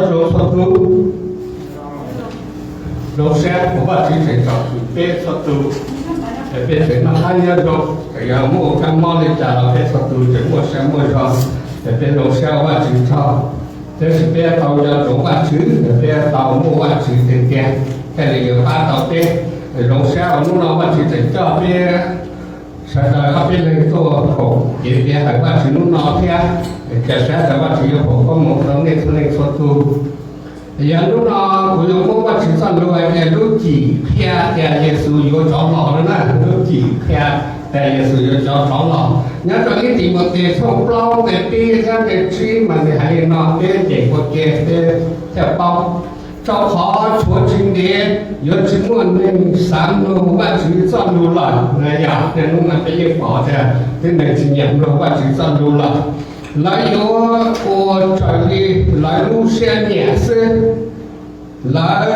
Zoo txhua tus, zoo siab uas Vajtswv tseem tsom kwm peb txhua tus, es peb tseem noj qab nyob zoo, txawm yog muaj kab mob li cas los peb txhua tus tseem muaj siab muaj zog, es peb zoo siab ua Vajtswv tsaug. Tab sis peb tau nco ntsoov Vajtswv, peb tau muaj Vajtswv tiag tiag, thiaj li yuav pab tau peb. Zoo siab uas hnub no Vajtswv tseem coj peb sawv daws ob peb leeg tuaj koom kev piav hawm Vajtswv hnub no thiab, cia siab tias Vajtswv yuav foom koob hmoov rau nej txhua leej txhua tus. Yog hnub no kuv yuav muab Vajtswv txoj lus hais tias lub cim qhia tias Yexus yuav rov los no na, lub cim qhia tias Yexus yuav rov rov los. Nyob rau ib Timautes tshooj plaub nqe peb thiab nqe tsib mas nws hais li no, peb cem ua ke peb thiaj paub. Rau qhov tshuav tsis ntev yuav tsis muaj neeg xav mloog Vajtswv txoj lus lawm. Yog niaj hnub no peb yeej pom tias tib neeg tsis nyiam mloog Vajtswv txoj lus lawm. Lawv yuav ua raws li lawv lub siab nyiam xwb. Lawv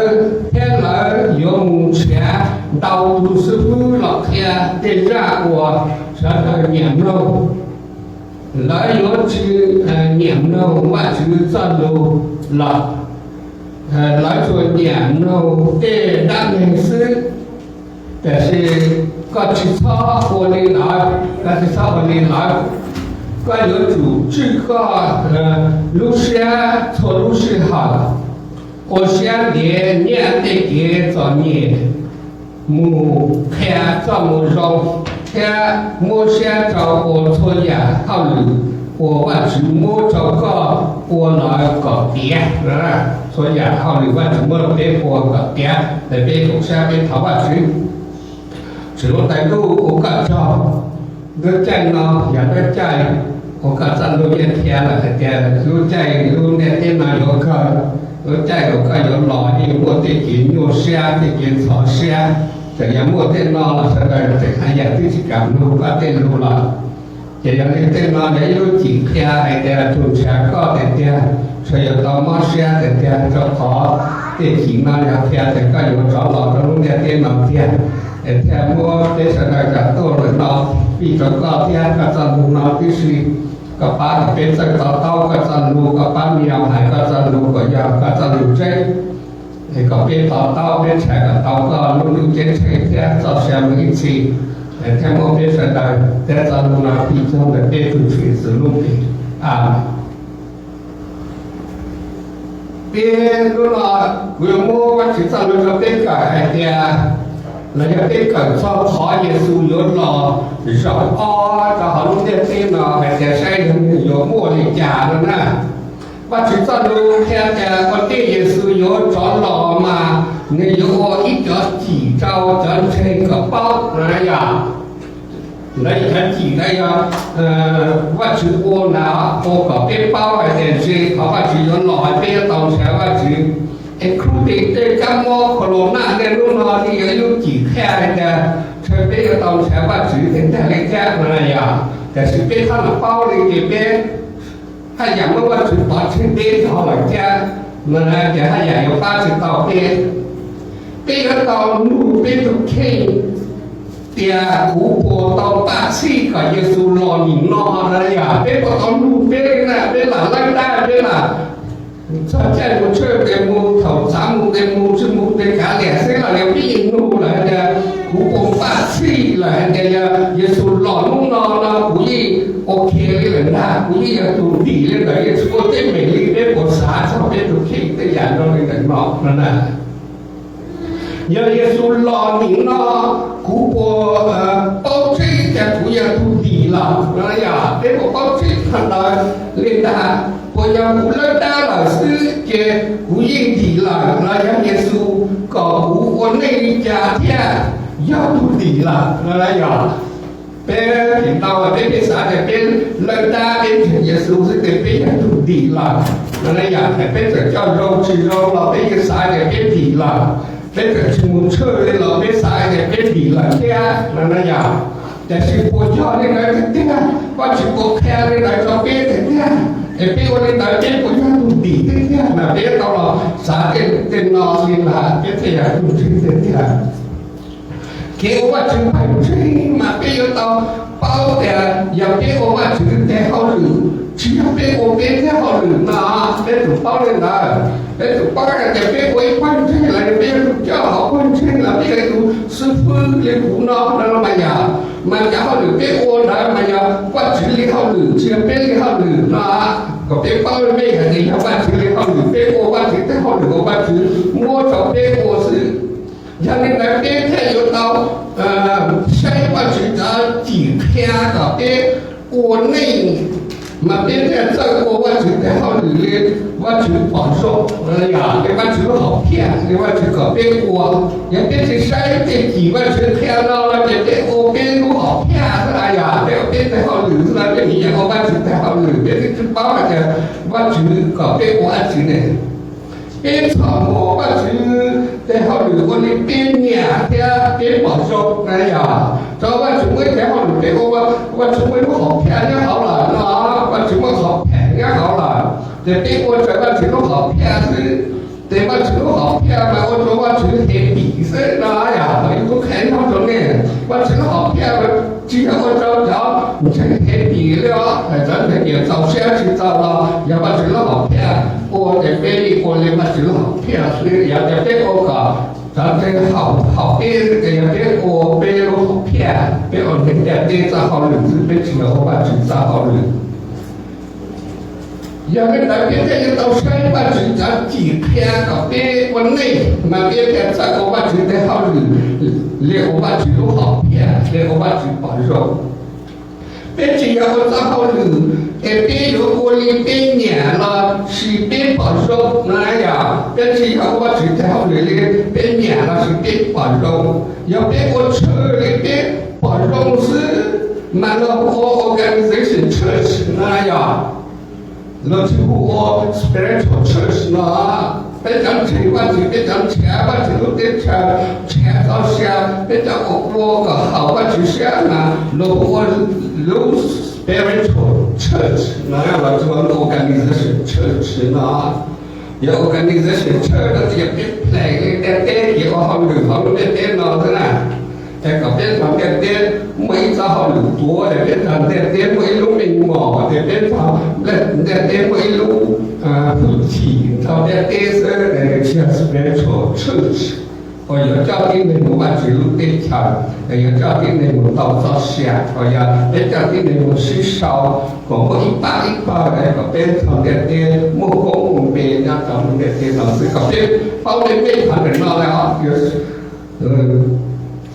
thiab lawv yuav mus nrhiav ntau tus xib fwb los qhia tej zaj uas sawv daws nyiam mloog. Lawv yuav tsis nyiam mloog Vajtswv txoj lus lawm. Lawv tsuas nyiam mloog tej dab neeg xwb. Tiam sis koj tsis txhob ua li lawv, koj tsis txhob ua li lawv. Koj yuav tsum tswj koj lub siab txhua lub sij hawm, ua siab ntev nyiaj tej kev txom nyem, mus qhia txoj moo zoo, thiab muab siab rau ua txhua yam hauj lwm uas Vajtswv muab rau koj ua lawm kom tiav. Txhua yam hauj lwm Vajtswv muab rau peb ua kom tiav, peb koom siab peb thov Vajtswv. Tswv Huab Tais Ntuj, ua koj tsaug. Lub caij no yog lub caij uas koj txoj lus yeej qhia lawm hais tias lub caij lub ntiaj teb no yuav kawg, lub caij uas koj yuav los yeej muaj tej kev nyuaj siab tej kev ntxhov siab. Txawm yog muaj tej no los sawv daws tseem haj yam twb tsis kam mloog koj tej lus lawm. Ces yog li tej no yog ib lub cim qhia hais tias tus nrhiav koj tiag tiag, tsuas yog tau mob siab tiag tiag, rau qhov tej cim no yog qhia tias koj yuav rov los rau lub ntiaj teb no tiag, es thiaj muab peb sawv daws kam tuaj lawm no fij rau koj thiab koj txoj lus no tib si. Koj pab kom peb txawj to taub koj txoj lus, koj pab me nyuam hais koj txoj lus kom yog koj txoj lus tseeb, es kom peb to taub peb tshais kom tau koj lub ntuj ceeb tsheej thiab txoj sia mus ib txhis, thiaj muab peb sawv daws thiab txoj lus no fij txog ntawm peb tus Tswv Yexus lub npe. Amees. Peb hnub no kuv yuav muab Vajtswv txoj lus rau peb kawm hais tias, los yog peb kawm txog qhov Yexus yuav los zaum ob rau hauv lub ntiaj teb no hais tias saib nws yuav muaj li cas no na. Vajtswv txoj lus qhia tias ua ntej Yexus yuav rov los mas nws yuav ua ib cov cim rau cov ntseeg kom paub no yog. Lawv cov cim ntawd yog Vajtswv ua ntawd ua kom peb paub hais tias ze qhov Vajtswv yuav los peb yuav tau nrhiav Vajtswv. Es khuv tij tej kab mob khaus laus naj niaj hnub no yeej yog ib lub cim qhia hais tias ntshe peb yuav tau nrhiav Vajtswv tiag tiag li thiab no yog. Tiam sis peb txhob lam paub li ces peb haj yam muab Vajtswv pov tseg peb dhau lawm thiab no ces haj yam yuav pab tsis tau peb. Peb yuav tau nug peb tus kheej tias kuv puas tau npaj txhij kom Yexus los nim no no yog. Peb puas tau nug peb li na, peb lam laib dab peb lam txog caij mus tshwj tes mus, thaum txav mus tes mus, tsis mus tes kav liam xwb los yog peb yeej nug lawm hais tias kuv puas npaj txhij lawm hais tias yog Yexus los hnub no no kuv yeej ok li lawm ntag, kuv yeej yog tus dim li lawm, yeej tsis ua teeb meem li. Peb puas xav txog peb tus kheej tej yam zoo li ntawm no no na? Yog Yexus los nim no, kuv puas paub tseeb tias kuv yog tus dim lawm no yog? Peb puas paub tseeb qhov ntawd li ntag? Puas yog kuv laib dab lawm xwb ces kuv yeej dim lawm los yog Yexus kom kuv ua neej li cas thiaj yog tus dim lawm no yog? Peb nim no peb peb xav tias peb laib dab peb ntseeg Yexus xwb ces peb yog tus dim lawm no yog? Peb txawm coj zoo tsis zoo los peb yeej xav tias peb dim lawm. Peb txawm tsis mus tshwj li los peb xav tias peb dim lawm thiab no yog? Tiam sis puas yog li ntawd tiag tiag? Vajtswv puas qhia li ntawd rau peb tiag tiag? Es peb ua li ntawd peb puas yog tus dim tiag tiag? Mas peb tau los xav tej no li ntawd peb thiaj yog tus ntseeg tiag tiag. Kev ua Vajtswv pheej tseg mas peb yuav tau paub tias yog peb ua Vajtswv tes hauj lwm Tsis yog peb ua peb thiab hauj lwm no, peb tsum paub li ntawd. Peb tsum paub hais tias peb ua ib pawg ntseeg los yog peb yuav tsum coj hauv pawg ntseeg los peb yog ib tug xib fwb li kuv no no mas yog, mas cov hauj lwm peb ua ntawd mas yog Vajtswv li hauj lwm, tsis yog peb li hauj lwm no. Kom peb paub meej hais tias yog Vajtswv li hauj lwm, peb ua Vajtswv tej hauj lwm uas Vajtswv muab rau peb ua xwb. Yog li ntawd peb thiaj yuav tau saib Vajtswv cov cim qhia kom peb ua neej, mas peb thiaj txawj ua Vajtswv tej hauj lwm li Vajtswv pom zoo, yog li Vajtswv lub hom phiaj li Vajtswv kom peb ua. Yog peb tsis saib tej cim Vajtswv qhia no los ces peb ua peb lub hom phiaj xwb, yog peb ua peb tej hauj lwm xwb los peb nim yog ua Vajtswv tej hauj lwm, peb twb tsis paub hais tias Vajtswv kom peb ua dab tsi ne. Peb txhob ua Vajtswv tej hauj lwm ua li peb nyiam thiab peb pom zoo na yog. Tso Vajtswv muaj ib tej hauj lwm peb ua, Vajtswv muaj lub hom phiaj nyob hauv lawm no, Vajtswv muaj hom phiaj nyob hauv lawm, ces peb ua raws Vajtswv lub hom phiaj xwb. Ces Vajtswv lub hom phiaj mas ua rau Vajtswv happy xwb no yog. Kuv qhia nyob rau nej, Vajtswv lub hom phiaj tsis yog ua rau cov ntseeg happy li os, cov ntseeg nyiam txaus siab tsis txaus los yog Vajtswv lub hom phiaj. Ua ces peb ua li Vajtswv lub hom phiaj xwb, yog tias peb ua kom cov ntseeg haum peb ces yog peb ua peb lub hom phiaj, peb ua ntiaj teb txoj hauj lwm xwb, peb tsis yog ua Vajtswv txoj hauj lwm. Yog li ntawd peb thiaj yuav tau saib Vajtswv cov cim qhia kom peb ua neej mas peb thiaj txawj ua Vajtswv tej hauj lwm li ua Vajtswv lub hom phiaj, li ua Vajtswv pom zoo. Peb tsis yog ua txoj hauj lwm es peb yuav ua li peb nyiam los sis peb pom zoo na yog. Peb tsis yog ua Vajtswv tej hauj lwm li peb nyiam los sis peb pom zoo. Yog peb ua tshwj li peb pom zoo xwb mas los hu ua organization church na yog. Los tsis hu ua spiritual church no. Peb cov ntseeg Vajtswv, peb cov nrhiav Vajtswv lub teb chaws, nrhiav txoj sia, peb cov uas ua kom haum Vajtswv siab mas los hu ua lub spiritual church no, los tsis ua lub organization church no. Yog organization church no ces yog peb plam li ntiaj teb ces ua hauj lwm hauv lub ntiaj teb no xwb na. Es kom peb txog ntiaj teb muaj ib txoj hauj lwm tuav, es peb txog ntiaj teb muaj ib lub meej mom, es peb txog ntiaj teb muaj ib lub hwj chim txog ntiaj teb xwb, es tsis yog spiritual church uas yuav coj tib neeg mus Vajtswv lub teb chaws, es yuav coj tib neeg mus tau txoj sia, uas yog peb coj tib neeg mus sib sau kom muaj ib pab ib pawg, es kom peb txog ntiaj teb muaj koob muaj npe nyob rau lub ntiaj teb no xwb. Kom peb paub meej meej qhov ntawm no lawm os.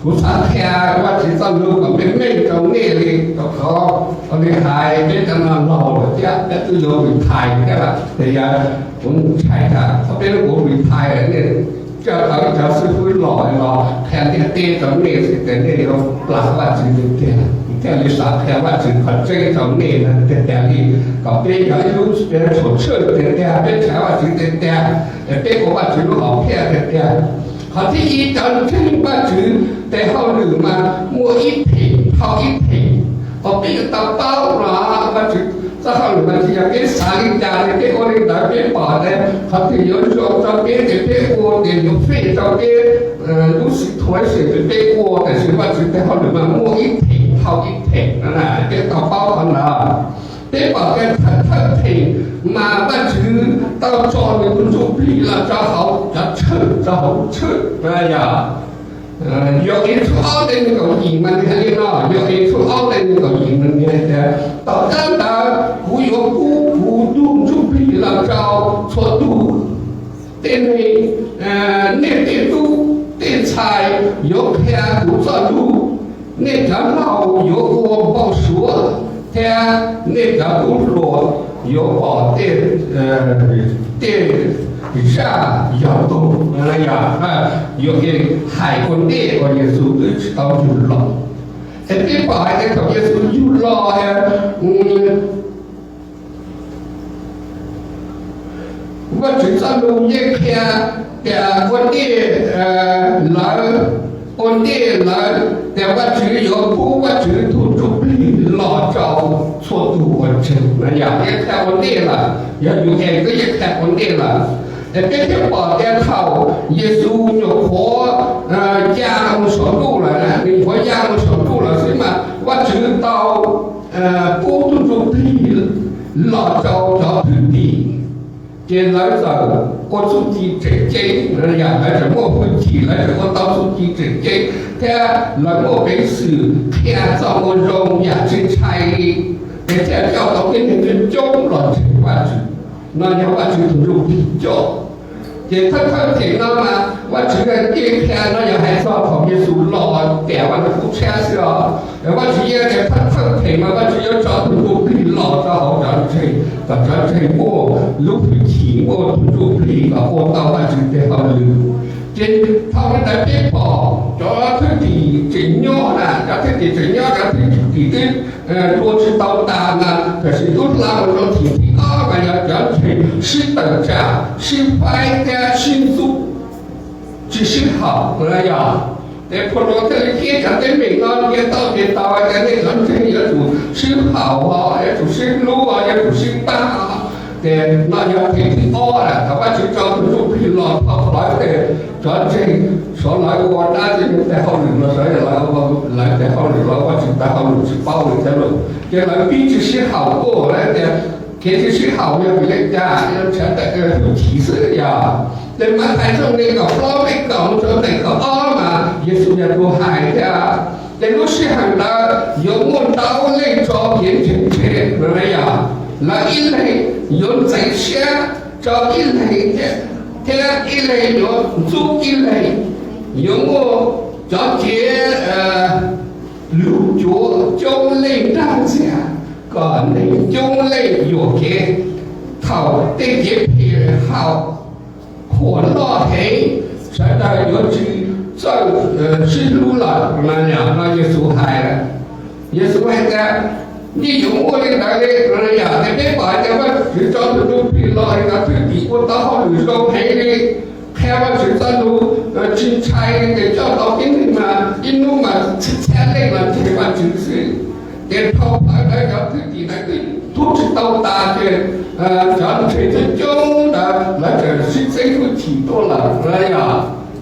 Kuv xav qhia Vajtswv txoj lus kom meej meej rau nej li, rau qhov ua li hais peb cov no laus lawm thiab, peb twb yuav retire thiab lawm, ces yog kuv ntshai tas thaum peb lub kuv retire lawm nej coj tau ib cov xib fwb los los qhia ntiaj teb rau nej xwb ces nej yuav plam Vajtswv tiag tiag. Kuv thiaj li xav qhia Vajtswv qhov tseeb rau nej tiag tiag li, kom peb yog ib lub spiritual church tiag tiag, peb nrhiav Vajtswv tiag tiag, es peb ua Vajtswv lub hom phiaj tiag tiag. Qhov thib ib, cov ntseeg Vajtswv tes hauj lwm mas muaj ib phem dhau ib phem. Qhov peb yuav tau paub no, Vajtswv txoj hauj lwm mas tsis yog peb xav li cas ces peb ua li ntawd, peb pom tias qhov twg yuav zoo rau peb ces peb ua, ces yuav fit rau peb lub situation ces peb ua, tiam sis Vajtswv tes hauj lwm mas muaj ib phem dhau ib phem no, peb tau paub qhov ntawd. Peb pom tias thawj thawj phem mas Vajtswv tau tso nws tus Ntsuj Plig los rau hauv cov tshwj, rau hauv tshwj no yog Yauhas tshooj ob nqe nees nkaum yim mas nws hais li no, Yauhas tshooj ob nqe nees nkaum yim mas nws hais tias, tom qab ntawd kuv yuav pub kuv tus Ntsuj Plig los rau txhua tus. Tej neeg, nej tej tub tej ntxhais yuav qhia kuv txoj lus, nej cov laus yuav ua npau suav, thiab nej cov tub hluas yuav pom tej, tej zaj yog tug, yog, Yauhas hais ua ntej uas Yexus twb tsis tau yug los. Es peb pom hais tias thaum Yexus yug los, Vajtswv txoj lus yeej qhia tias ua ntej lawv, ua ntej lawv tias Vajtswv yuav pub Vajtswv tus Ntsuj Plig los rau txhua tus uas ntseeg no yog yeej qhia ua ntej lawm, yog Yauhas twb yeej qhia ua ntej lawm. Es peb thiaj pom tias thaum Yexus nyuam qhuav ya mus saum ntuj lawm, nws nyuam qhuav ya mus saum ntuj lawm xwb mas Vajtswv tau pub tus Ntsuj Plig los rau cov thwj tim, ces lawv txawm ua txuj ci tseem ceeb, lawv txawm muaj hwj chim, lawv txawm ua tau txuj ci tseem ceeb thiab lawv muaj peev xwm qhia txoj moo zoo yam tsis ntshai li, ces thiaj coj tau tib neeg coob coob los ntseeg Vajtswv. No yog Vajtswv tus ntsuj plig coj. Ces thawj thawj phem no mas Vajtswv yeej qhia no yog hais txog thaum Yexus los tiam Vaj Lug Kub Tshab xwb os. Vajtswv yeej tias thawj thawj phem mas Vajtswv yuav tso tus ntsuj plig los rau hauv cov ntseeg kom cov ntseeg muaj lub hwj chim muaj tus ntsuj plig kom ua tau Vajtswv tes hauj lwm. Ces thaum ntawd peb pom cov thwj tim tseem nyob na, cov thwj tim tseem nyob, cov thwj tim twb dua tsis tau tas mas, tiam sis tub hla mus rau thim thib ob mas yog cov ntseeg sib tawm tsam, sib faib thiab sib ntxub, tsis sib haum na yog. Ces Phau Los thiaj li qhia cov teeb meem no ntsia tau ces tau hais tias nej cov ntseeg yuav tsum sib haum, yuav tsum sib hlub, yuav tsum sib pab. Ces no yog phem thib ob lawm, thaum Vajtswv tso tus ntsuj plig los thov lawv ces cov ntseeg sawv lawv ua dab tsi tes hauj lwm los sawv lawv tes hauj lwm los ua Vajtswv tes hauj lwm tsis paub li thiab lauj. Ces lawv pib tsis sib haum tuaj lawm tias kev tsis sib haum yog vim li cas, yog ntshav tawm hwj chim xwb yog. Ces Mathais tshooj nees nkaum plaub nqe kaum mus rau nqe kaum ob mas Yexus yog tus hais tias, ces lub sij hawm ntawd yuav muaj ntau leej tso kev ntseeg tseg no yog, lawv ib leeg yuav ntxeev siab rau ib leeg thiab ib leeg yuav ntxub ib leeg. Yuav muaj cov kev lug cuav coob leej nrag ntxiag kom neeg coob leej yuam kev. Thaum tej kev phem haum qhuam loj heev, sawv daws yuav tsis txawj sib hlub lawm no, Yexus hais. Yexus hais tias yeej yuav muaj li ntawd li no yog, ces peb pom tias Vajtswv tso tus ntsuj plig los cov thwj tim ua tau hauj lwm zoo heev li, qhia Vajtswv txoj lus tsis ntshai li, ces coj tau tib neeg mas ib hnub mas txhiab txhiab leej los ntseeg Vajtswv xwb. Ces dhau plaws ntawd cov thwj tim ntawd twb hlub tsis tau tas ces cov ntseeg coob coob ntawd lawv txawm sib txeeb hwj chim tuaj lawm no yog,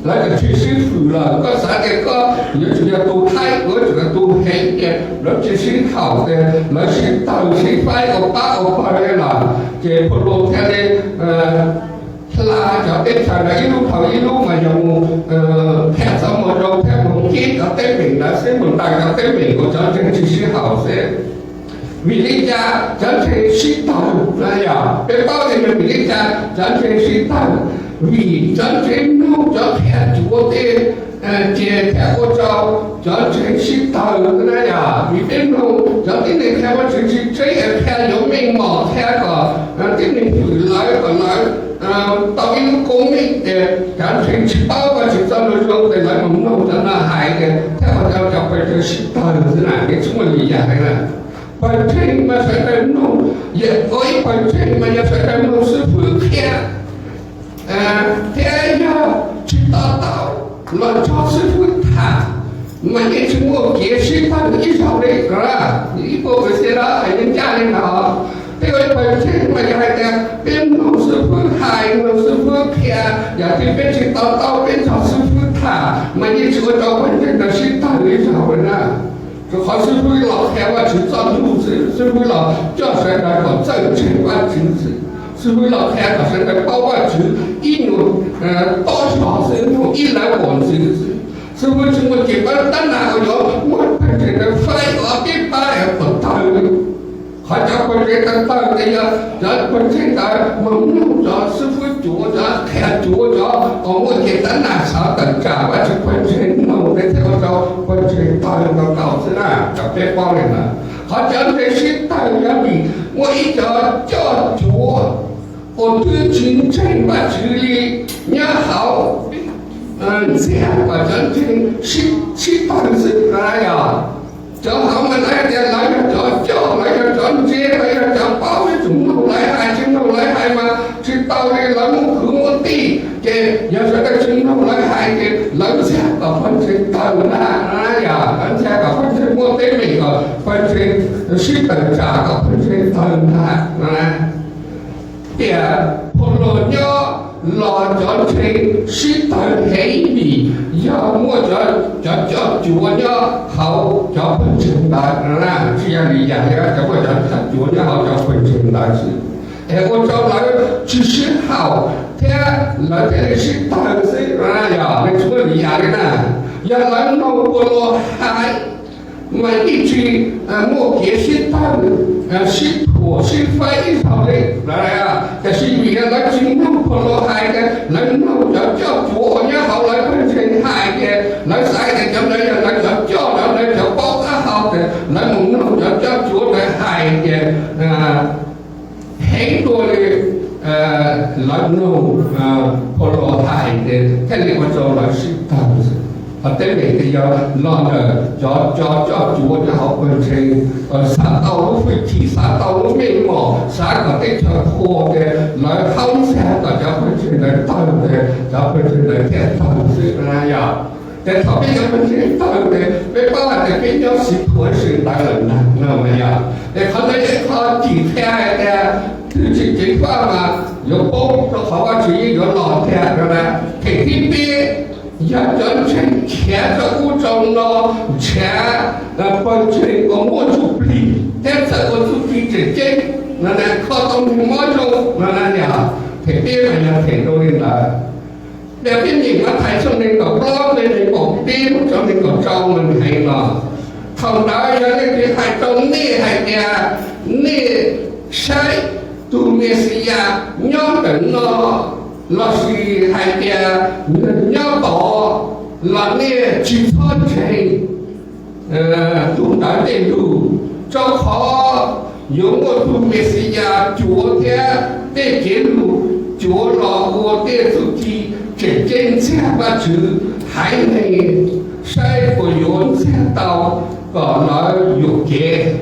lawv txawm tsis sib hwm lawm. Koj xav tias koj yuav tsum yog tus haib, yuav tsum yog tus heev ces lawv tsis sib haum ces lawv sib tawg sib faib ua pab ua pawg li lawm. Ces Phau Los thiaj li hla cov teb chaws ntawd ib lub dhau ib lub mas yog mus qhia txoj moo zoo thiab mus qhib cov teeb meem ntawd xwb, mus ntaus cov teeb meem uas cov ntseeg tsis sib haum xwb. Vim li cas cov ntseeg sib tawg no yog? Peb paub tias yog vim li cas cov ntseeg sib tawg, vim cov ntseeg mloog cov qhia cuav tej ces thiaj ua rau cov ntseeg sib tawg na yog. Vim peb mloog cov tib neeg qhia Vajtswv tsis tseeb, qhia yuav meej mom, qhia kom tib neeg hwm lawv, kom lawv tau ib lub koob meej ces cov ntseeg tsis paub Vajtswv txoj lus zoo ces lawv mus mloog cov no hais ces thiaj ua rau cov pawg ntseeg sib tawg xwb na. Kev tsis muaj li yam hais na, pawg ntseeg mas sawv daws mloog, ua ib pawg ntseeg mas yog sawv daws mloog xib fwb qhia thiab yog tsis to taub los nrog xib fwb tham mas yeej tsis muaj kev sib tawg ib zaug li. Ib puas pawg ntseeg los hais ncaj li no, peb ua ib pawg ntseeg mas yog hais tias peb mloog xib fwb hais, mloog xib fwb qhia, yog tias peb tsis to taub peb nrog xib fwb tham mas yeej tsis ua rau pawg ntseeg ntawd sib tawg ib zaug li na. Rau qhov xib fwb los qhia Vajtswv txoj lus xwb, xib fwb los coj sawv daws kom txawj ntseeg Vajtswv xwb, xib fwb los qhia kom sawv daws paub Vajtswv ib nyuag tob zog xwb, ib lawv pom ntxwv xwb. Xib fwb tsis muaj cim pab tab nas uas yuav muab pawg ntseeg ntawd faib ua peb pab puas tawg li. Qhov cov pawg ntseeg tawg tawg ces yog cov pawg ntseeg ntawd mas mloog cov xib fwb cuav, cov qhia cuav, cov uas muaj cim tab nas xav tawm tsam Vajtswv pawg ntseeg mloog ces thiaj ua rau pawg ntseeg tawg tau tau xwb na. Cov peb paub li ntawd, qhov cov ntseeg sib tawg yog vim muaj ib cov coj cuav uas twb tsis ntseeg Vajtswv li nyob hauv ntxias kom cov ntseeg sib tawg xwb na yog. Cov hauv mas lawv tias lawv yog cov coj, lawv yog cov ntse, lawv yog cov paub, yuav tsum mloog lawv hais, tsis mloog lawv hais mas tsis tau li, lawv muaj kwv muaj tij. Ces yog sawv daws tsis mloog lawv hais ces lawv ntxias kom pawg ntseeg tawg ntag, yog lawv ntxias kom pawg ntseeg muaj teeb meem, kom pawg ntseeg sib tawm tsam, kom pawg ntseeg tawg ntag. Tias Phau Los nyob los cov ntseeg sib tawg heev vim yog muaj cov coj cuav nyob hauv cov pawg ntseeg ntawd. Tsis yog li yam li cov muaj cov coj cuav nyob hauv cov pawg ntseeg ntawd xwb, es ua rau lawv tsis sib haum thiab lawv thiaj li sib tawg xwb. Yog li tsis muaj li yam li na, yog lawv mloog ua luag hais mas yeej tsis muaj kev sib tawg, sib thuam sib faib ib zaug li. Tiam sis vim yog lawv tsis mloog ua luag hais, lawv mloog cov coj cuav uas nyob hauv lawv pawg ntseeg hais ces lawv xav tias cov ntawd yog lawv cov coj, lawv cov paub taub hau, ces lawv mus mloog cov coj cuav ntawd hais ces heev dua li lawv mloog ua luag hais ces thiaj li ua rau lawv sib tawg. Qhov teeb meem ces yog los ntawm cov coj cuav nyob hauv pawg ntseeg xav tau lub hwj chim, xav tau lub meej mom, xav kom teb chaws qhuas ces lawv haub ntxiag kom cov pawg ntseeg ntawd tawg ces cov pawg ntseeg ntawd thiaj tawg xwb na yog. Ces thaum peb cov pawg ntseeg tawg ces peb paub hais tias peb nyob xiv thuav sim ntawd lawm ntag no mas yog. Ces qhov ntawd yog ib qho cim qhia hais tias twb tsis ceev faj mas yuav poob rau qhov Vajtswv yeej yuav los thiab no na. Them thib peb, yog cov ntseeg nrhiav rau ub rau no, nrhiav pawg ntseeg uas muaj ntsuj plig thiab txawj ua txuj ci tseem ceeb no na, kho tau nws mob zoo no na yog. Them peb mas yog them rau li ntawd. Yog peb nyeem Mathais tshooj nees nkaum plaub nqe nees nkaum peb mus txog nees nkaum rau mas nws hais no: Thaum ntawd yog leej twg hais rau nej hais tias, nej saib, tus Mexiyas nyob ntawm no, lossis hais tias, nws nyob tod, los nej tsis txhob ntseeg tus ntawd tej lus, rau qhov yuav muaj tus Mexiyas cuav thiab tej kev lus cuav los ua tej txuj ci tseem ceeb ntxiag Vajtswv haiv neeg saib puas yuav ntxiag tau kom lawv yuam kev.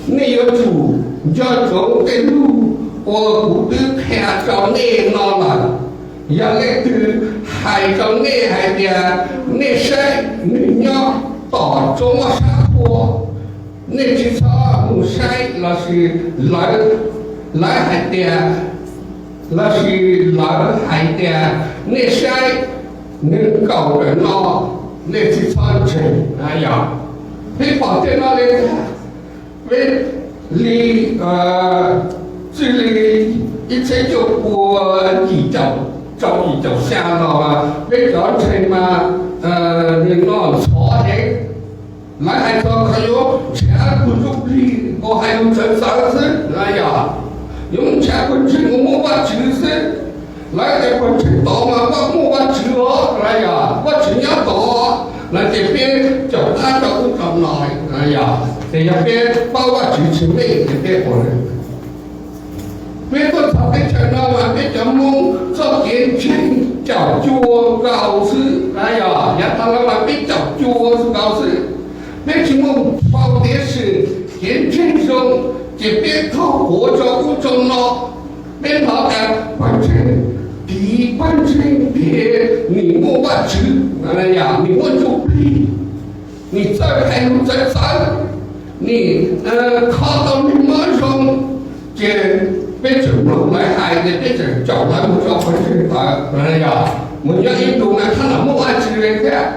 Nej yuav tsum nco ntsoov tej lus uas kuv twb qhia rau nej no lawm. Yog leej twg hais rau nej hais tias, nej saib, nws nyob tom roob sab qhua, nej tsis txhob mus saib, lossis lawv, lawv hais tias, lossis lawv hais tias, nej saib, nws nkaum ntawm no, nej tsis txhob ntseeg. Yog peb pom tej no li ntag, peb li, txij li ib txhiab cuaj pua yim caum rau yim caum xya los peb cov ntseeg mas nws noj ntxhov heev. Lawv hais txog qhov yuav nrhiav tus ntsuj plig uas hais lus txawv txawv xwb na yog, yuav nrhiav tus ntseeg uas muaj Vajtswv xwb. Lawv tias pawg ntseeg tod mas muaj Vajtswv os na yog, Vajtswv nyob tod, lawv tias peb caum qab rau ub rau no na yog. Ces yog peb paub Vajtswv tsis meej ces peb ua li. Peb tuaj txog teb chaws no mas peb cov Hmoob txoj kev ntseeg caum cuag nkaus xwb na yog, yav tag los mas peb caum cuag nkaus xwb. Peb tsis muaj paus tiav sim kev ntseeg zoo, ces peb thaug quav rau ub rau no. Peb hnov tias pawg ntseeg tid, pawg ntseeg tid nim muaj Vajtswv, nim muaj ntsuj plig, nim txawj hais lus txawv txawv, nim kho tau neeg mob zoo, ces peb tseem mloog lawv hais ces peb tseem caum lawv mus rau pawg ntseeg tod. Yog mus nyob ib ntus mas txhob lam muaj dab tsi li thiab,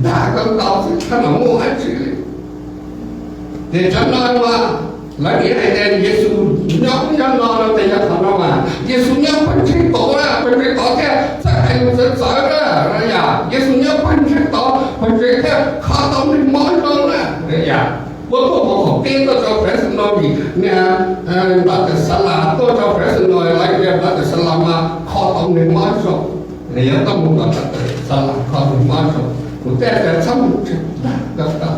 dag koj tau xwb txhob lam muaj dab tsi li. Ces cov no mas lawv niaj hais tias Yexus nyob nyob no no ces yog qhov no mas Yexus nyob pawg ntseeg tod na, pawg ntseeg tod thiaj txawj hais lus txawv txawv na. Yog Yexus nyob pawg ntseeg tod, pawg ntseeg thiaj kho tau neeg mob zoo na. Yog puab tuaj mus qhov peb tuaj rau Fresno vim niag ntawv tawm xa las tuaj rau Fresno lawv tias ntawv tawm xa las mas kho tau neeg mob zoo. Yog tuaj mus ntawv tawm xa las kho neeg mob zoo, kuv tej tias txhob mus tsev, dag koj tau.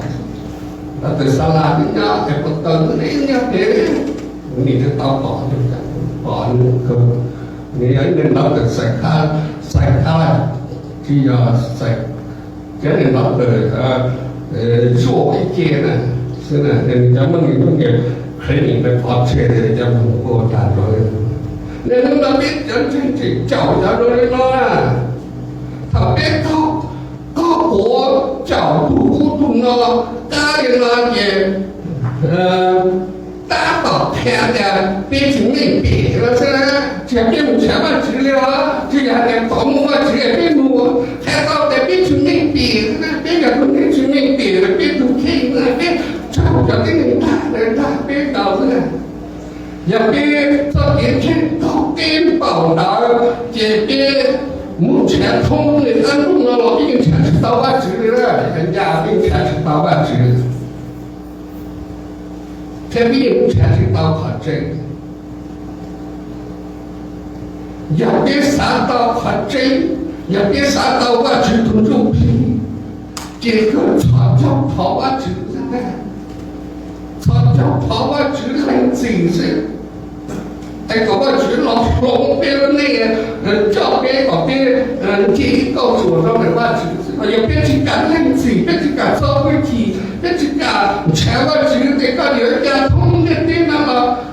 Ntawv tawm xa las nyob es puas tau nyob pem, nim tsis tau pom, pom nws kawg. Nws yog ib ntawv tawm xais khab, xais khab, tsis yog xais, cov ntawv tawm zuaj ib ce na, xwb na, cov Hmoob nws nyiam qhwv nim pov tseg cov Hmoob ua tag nrho li. Niaj hnub no peb cov ntseeg tseem caum cov zoo li no na. Thaum peb thaug, thaug quav caum tus ub tus no, qab li no ces tab tom qhia tias peb tsis meej pem no xwb na. Yog peb mus nrhav Vajtswv li os, tsis yog hais tias thaum muaj Vajtswv peb mus, qhia tau tias peb tsis meej pem, peb yog tus neeg tsis meej pem, peb tus kheej, peb raug cov tib neeg dag dag peb nkaus xwb. Yog peb txoj kev ntseeg tau peb npaum ntawd ces peb mus nrhav thoob li qab ntuj no los peb yeej nrhav tsis tau Vajtswv li, ncaj peb nrhav tsis tau Vajtswv, thiab peb yeej nrhav tsis tau qhov tseeb. Yog peb xav tau qhov tseeb, yog peb xav tau Vajtswv tus Ntsuj Plig, ces kawg txhos caug thov Vajtswv xwb ntag. Txhos caug thov Vajtswv lees txim xwb, es kom Vajtswv los hloov peb lub neej, coj peb kom peb nce ib kauj ruam rau ntawm Vajtswv xwb. Yog peb tsis kam lees txim, peb tsis kam txo hwj chim, peb tsis kam nrhav Vajtswv tias koj yuav ua cas thoob ntiaj teb no los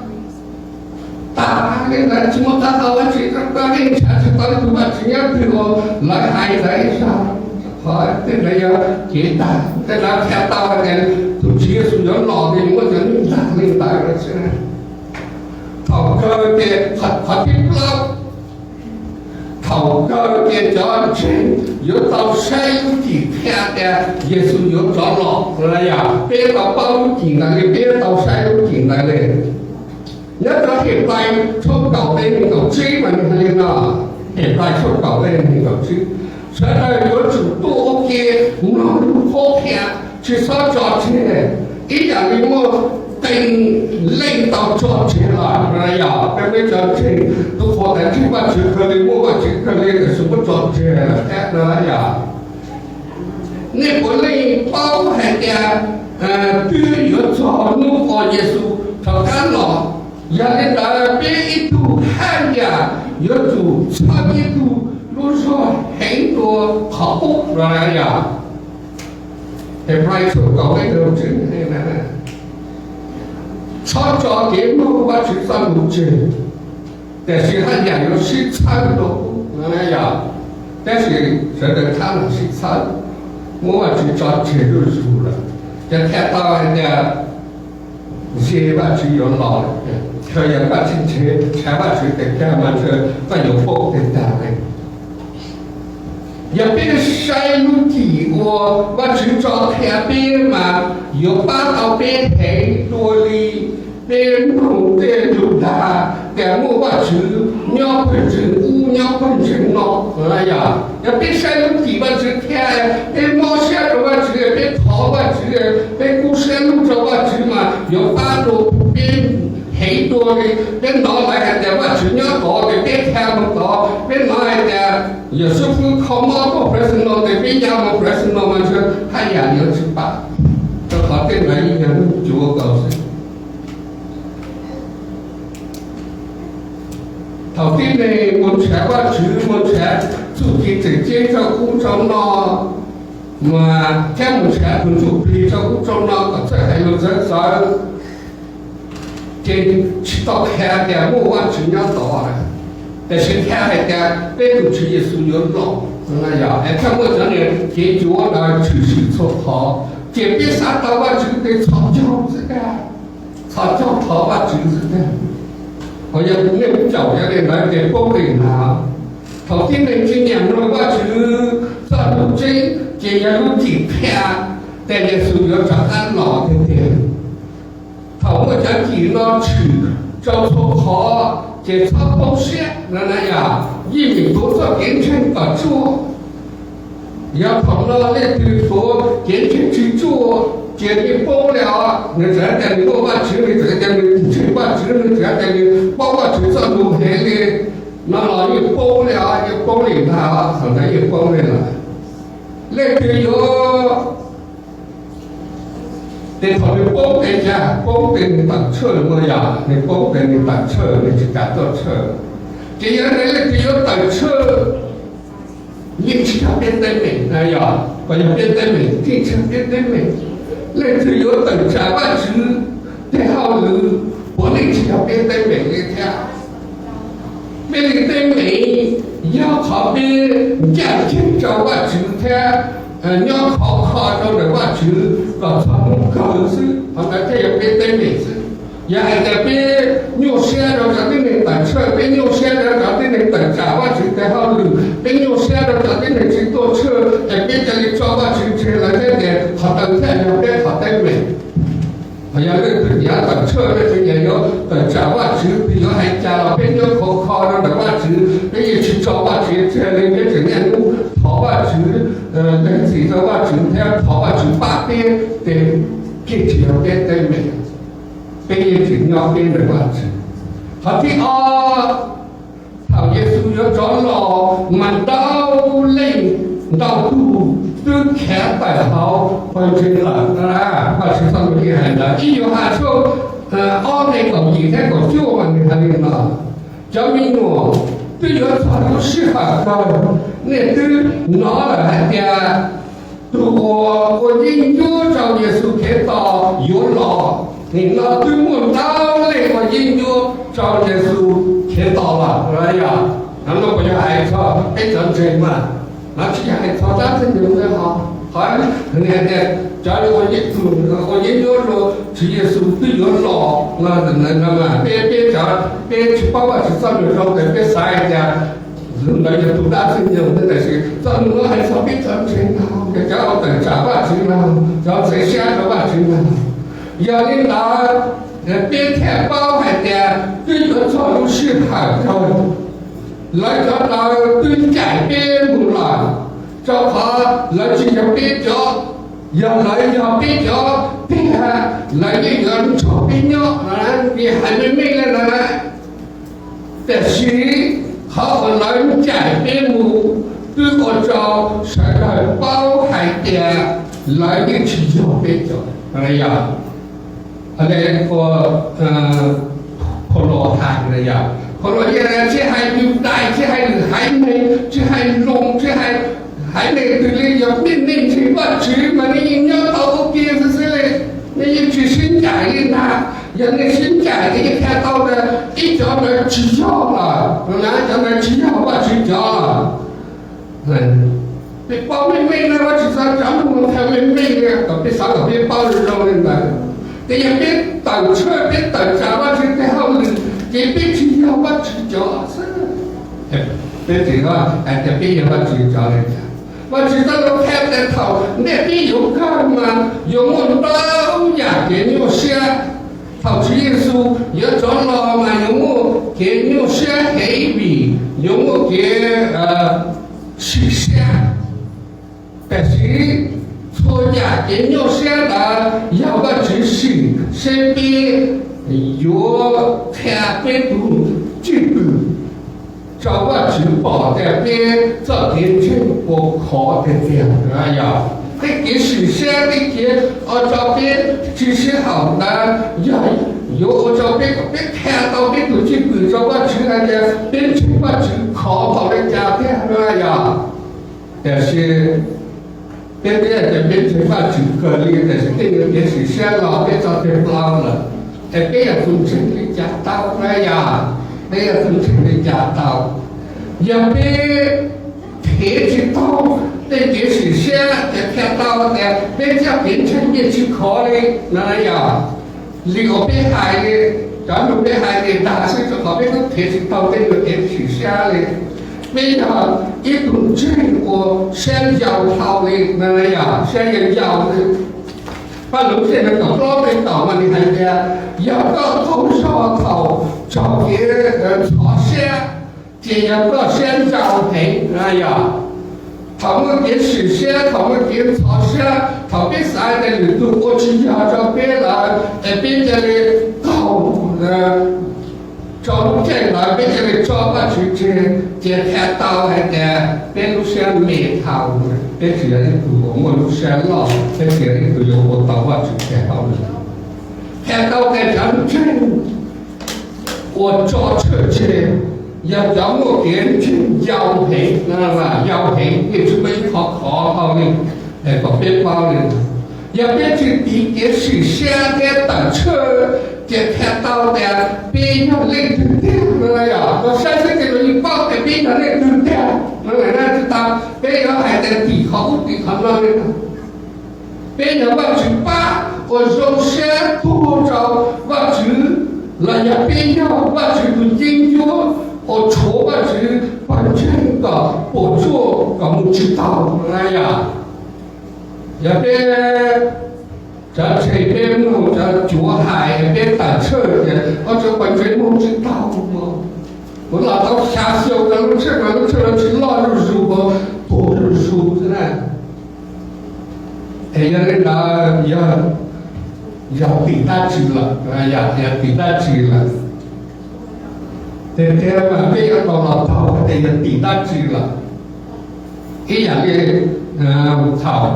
tas li ntawd, tsis muaj qab hau dab tsi, koj yeej nrhav tsis tau tus Vajtswv nyob twg los lawv hais ntawd ib zaug. Qhov tej ntawd yog kev dag, tej ntawd qhia tau hais tias tus Tswv Yexus yuav los ces muaj cov neeg dag li ntawd xwb. Thaum kawg ces, qhov thib plaub, thaum kawg ces cov ntseeg yuav tau saib lub cim qhia tias Yexus yuav rov los. Yog peb tau paub lub cim ntawd li, peb tau saib lub cim ntawd li. Nyob rau Henplais tshooj kaum nqe nees nkaum tsib mas nws hais li no, Henplais tshooj kaum nqe nees nkaum tsib, sawv daws yuav tsum tuaj ua ke mloog lus qhuab qhia, tsis txhob tso tseg, ib yam li muaj qee leej tau tso tseg lawm no. Yog peb, peb tso tseg, tus qhuas ntawd ntseeg Vajtswv kawg li, muaj Vajtswv kawg li, tiam sis muab tso tseg lawm thiab no. Yog nej puav leej paub hais tias twb yuav txog hnub uas Yexus rov qab los, yog li ntawd peb ib tug haj yam yuav tsum txhawb ib tug lub zog heev dua qhov qub no. Yog Henplais tshooj kaum nqe nees nkaum tsib, txhob tso kev mloog Vajtswv txoj lus tseg, tiam sis haj yam yuav sib txhawb dua qub no. Yog, tab sis sawv daws txhob sib txhawb, muab Vajtswv tso tseg zuj zus lawm, ces qhia tau hais tias ze Vajtswv yuav los lawm. Txawm yog koj tsis nrhav Vajtswv tes kag mas ntshe koj yuav poob tes tag li. Yog peb saib lub cim uas Vajtswv tso qhia peb mas yuav pab tau peb heev dua li peb mloog tej lus dag tias muaj Vajtswv nyob pawg ntseeg ub nyob pawg ntseeg no. Yog, yog peb saib lub cim Vajtswv qhia, peb mob siab rau Vajtswv, peb thov Vajtswv, peb kub siab lug rau Vajtswv mas yuav pab tau peb heev dua li peb hnov lawv hais tias Vajtswv nyob tod ces peb khiav mus tod, peb hnov hais tias Yawm Saub Fwb kho mob tuaj Fresno ces peb ya mus Fresno mas ntshe haj yam yuav tsis pab, rau qhov tej ntawd yeej yog neeg cuav nkaus xwb. Thaum tib neeg mus nrhav Vajtswv, mus nrhav txuj ci tseem ceeb rau ub rau no, mas thiab mus nrhav tus ntsuj plig rau ub rau no kom txawj hais lus txawv txawv, ces tsis tau qhia tias muaj Vajtswv nyob tod, tiam sis qhia hais tias peb tus Tswv Yexus yuav los, es thiaj muaj cov niag kev cuav ntawd tshwm sim txhua qhov, ces peb xav tau Vajtswv tes txhos caug xwb tiag, txhos caug thov Vajtswv xwb tiag. Ho yog nej mus caum cov niag ntawd ces poob li ntawd. Thaum tib neeg tsis nyiam mloog Vajtswv txoj lus tseeb ces yog lub cim qhia tias Yexus yuav rov qab los tiag tiag. Thaum muaj cov cim no tshwm rau txhua qhov ces txhob poob siab no na yom, yeej meem tuav txoj kev ntseeg kom tsuaj. Yog thaum no leej twg tuav kev ntseeg tsis tsuaj ces yeej poob li os. Nws txawm hais tias nws muaj Vajtswv, nws txawm hais tias nws ntseeg Vajtswv, nws txawm hais tias nws paub Vajtswv txoj lus heev li no los yeej poob li os, yeej poob li ntag, thaum ntawd yeej poob li lawm. Leej twg yuav, ces thaum nws poob ces cas, poob ces nws tawm tshaj, muaj yog nws poob ces nws tawm tshaj, nws tsis kam tuaj tshaj. Ces yog li leej twg yuav tawm tshaj, yeej tsis yog peb teeb meem na yog, kom yog peb teeb meem, yeej tsis yog peb teeb meem. Leej twg yuav tawm tsam Vajtswv tej hauj lwm, puav leej tsis yog peb teeb meem li thiab. Peb li teeb meem yog qhov peb ncaj ncees rau Vajtswv thiab nyob khov kho rau ntawm Vajtswv kom txog hnub kawg xwb, qhov ntawd thiaj yog peb teeb meem xwb. Yog hais tias peb nyuaj siab rau cov tib neeg tawm tsam, peb nyuaj siab rau cov tib neeg tawm tsam Vajtswv tes hauj lwm, peb nyuaj siab rau cov tib neeg tsis tuaj tshwj, es peb cia li tso Vajtswv tseg lawm thiab tias qhov twg thiaj yog peb qhov teeb meem. Yog leej twg nyiam tawm tsam, leej twg nyiam yuav tawm tsam Vajtswv, twg yuav hais cas los peb nyob khov kho rau ntawm Vajtswv, peb yeej tsis tso Vajtswv tseg li, peb tseem niaj hnub thov Vajtswv, lees txim rau Vajtswv thiab thov Vajtswv pab peb, ces yeej tsis yog peb teeb meem, peb yeej tseem nyob peb ntawm Vajtswv. Qhov thib ob, thaum Yexus yuav rov los mas ntau leej ntau tug twb khiav tawm hauv pawg ntseeg lawm. Vajtswv txoj lus yeej hais ntawd. Ib Yauhas tshooj ob nqe kaum yim thiab kaum cuaj mas nws hais li no: Cov me nyuam, twb yuav txog lub sij hawm kawg, nej twb hnov lawm hais tias tus uas ua yeeb ncuab rau Yexus Khetos yuav los. Nim no twb muaj ntau leej ua yeeb ncuab rau Yexus Khetos lawm. Yog no puas yog hais txog peb cov ntseeg mas? No tsis yog hais txog dab txwg nyoog, qhov hais tias cov ua yeeb ncuab rau Tswv Yexus twb yuav los no, peb, peb cov, peb tsis paub Vajtswv txoj lus zoo ces peb xav hais tias tus ntawd yog tus dab txwg nyoog, tiam sis txoj lus no hais txog peb cov ntseeg no, cov uas tawm tsam Vajtswv no, cov txawv siab rau Vajtswv no. Yog li ntawd, peb thiaj paub hais tias twb yuav txog lub sij hawm kawg, lawv cov ntawd twb ncaim peb mus lawm, rau qhov lawv tsis yog peb cov. Yog lawv yog peb cov tiag, lawv yeej yuav nrog peb nyob, hais meej meej li ntawd. Tiam sis qhov uas lawv ncaim peb mus twb ua rau sawv daws paub hais tias lawv yeej tsis yog peb cov. Yog Phau Los hais, Phau Los yeej tsis hais Yudais, tsis hais lwm haiv neeg, tsis hais Loos, tsis hais haiv neeg twg li, yog nej ntseeg Vajtswv mas nej yeej nyob tau ua ke xwb xwb li, nej yeej tsis sib ncaim li ntag. Yog nej sib ncaim ces yeej qhia tau tias ib cov ntawd tsis yog lawm, cov ntawd tsis yog Vajtswv cov lawm. Peb paub meej meej na, Vajtswv txoj cov lus qhia meej meej li kom peb xav kom peb paub zoo zoo li ntawd. Ces yog peb tawm tsam, peb tawm tsam Vajtswv tes hauj lwm ces peb tsis yog Vajtswv cov xwb. Peb tsis hais tias peb yog Vajtswv cov li cas. Vajtswv txoj lus qhia tias thaum ntej peb yuav kawg mas yuav muaj ntau yam kev nyuaj siab. Thaum Tswv Yexus yuav rov los mas yuav muaj kev nyuaj siab heev vim yuav muaj kev sim siab. Tiam sis txhua yam kev nyuaj siab ntawd yog Vajtswv sim seb peb yuav qhia peb tus cwj pwm rau Vajtswv pom tias peb txoj kev ntseeg puas khov tiag tiag. Yog tej kev sim siab, tej kev ua rau peb tsis sib haum ntawd yog yuav ua rau peb kom peb qhia tau peb tus cwj pwm rau Vajtswv hais tias peb ntseeg Vajtswv khov npaum li cas tiag no yog. Tiam sis peb twb hais tias peb ntseeg Vajtswv kawg li, tiam sis tej kev sim siab los peb tso tseg plaws lawm, es peb yuav tsum ntseeg li cas tau na yog? Peb yuav tsum ntseeg li cas tau? Yog peb thev tsis tau tej kev sim siab ces qhia tau tias peb txoj kev ntseeg yeej tsis khov li no yog? Li uas peb hais li, cov lus peb hais li ntag xwb rau qhov peb twb thev tsis tau tej kev sim siab li. Peb yog ib tug ntseeg uas siab yau dhau li no yog? Siab yau yau li. Paj Lug tshooj nees nkaum plaub nqe kaum mas nws hais tias yog koj qaug zog thaum raug kev ntxhov siab ces yog koj siab yau heev no yog? Thaum muaj kev sim siab, thaum muaj kev ntxhov siab, thaum peb xav tias lwm tus ua tsis yog rau peb lawm es peb cia li qaug rau lub caij ntawd, peb cia li tso Vajtswv tseg, ces qhia tau hais tias peb lub siab me dhau, peb tsis yog ib tug uas muaj lub siab loj, peb tsis yog ib tug yuav ua tau Vajtswv tes hauj lwm. Qhia tau tias cov ntseeg uas tso tshwj tseg yog cov muaj kev ntseeg yau heev, yau heev, yeej tsis muaj ib qho khov hauv li kom peb paub li. Yog peb tsis tiv kev sim siab thiab tawm tsam, ces qhia tau tias peb yog leej twg tiag no yog? Koj saib xwb ces koj yeej paub tias peb yog leej twg tiag no lawm na. Tsis tas peb yuav hais tias tim qhov ub tim qhov no li no. Peb yog Vajtswv pab, uas zoo siab tuag rau Vajtswv, los yog peb yog Vajtswv tus yeeb ncuab uas tshuav Vajtswv pawg ntseeg kom puas tsuaj kom mus tsis taug na yom. Yog peb cov ntseeg peb mloog cov cuav hais peb tawm tshawj tias ua tsuav pawg ntseeg mus tsis taug, kuv los tau xya xyoo rau lub tshawj mas lub tshawj los tsis loj zuj zus, tuag zuj zus xwb na. Es yog li ntawd yog, yog tim dab tsi lawm, yog tim dab tsi lawm? Tiag tiag mas peb yuav tau los taug tias yog tim dab tsi lawm. Ib yam li thaum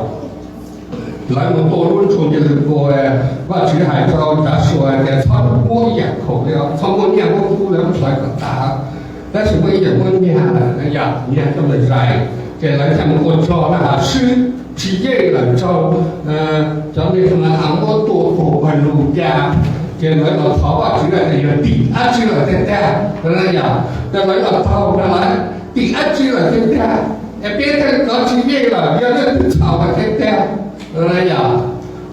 lawv mus tua lub ntsuag Yexus, Vajtswv hais rau Yausuas tias txhob muab ib yam khoom li, txhob muab nyiaj muab kub li, muab hlawv kom tas, tab sis muab ib yam muab nyiaj lawm, yam nyiaj coj mus zais, ces lawv thiaj mus ua tsov na, swb tsis yeej lawm rau cov neeg Xanplas muab tua tuag pawg lug cas, ces lawv los thov Vajtswv tias yog tim dab tsi lawm tiag tiag, yog ces lawv los taug na, lawv tim dab tsi lawm tiag tiag, es peb thiaj kov tsis yeej lawm, yog leej twg txhaum lawm tiag tiag, yog,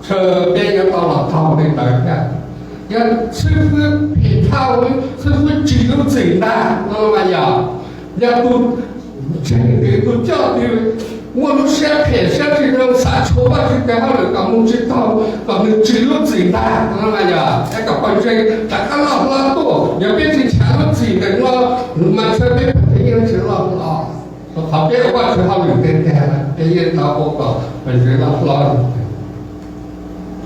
tshwj peb yuav tau los taug li ntawd thiab. Yog xib fwb phem dhau, xib fwb tsis lub txim ntag no mas yog, yog tus ntseeg twg, tus coj twg muaj lub siab phem siab tsis zoo, xav tshuav Vajtswv tes hauj lwm kom mus tsis taug, kom nws tsis lub txim ntag no mas yog, es kom pawg ntseeg rov qab loj hlob tuaj. Yog peb tsis nrhav lub txim ntawm no mas ntshe peb pawg ntseeg yeej tsis loj hlob, rau qhov peb ua Vajtswv hauj lwm tiag tiag, peb yeej tau ua kom pawg ntseeg loj hlob.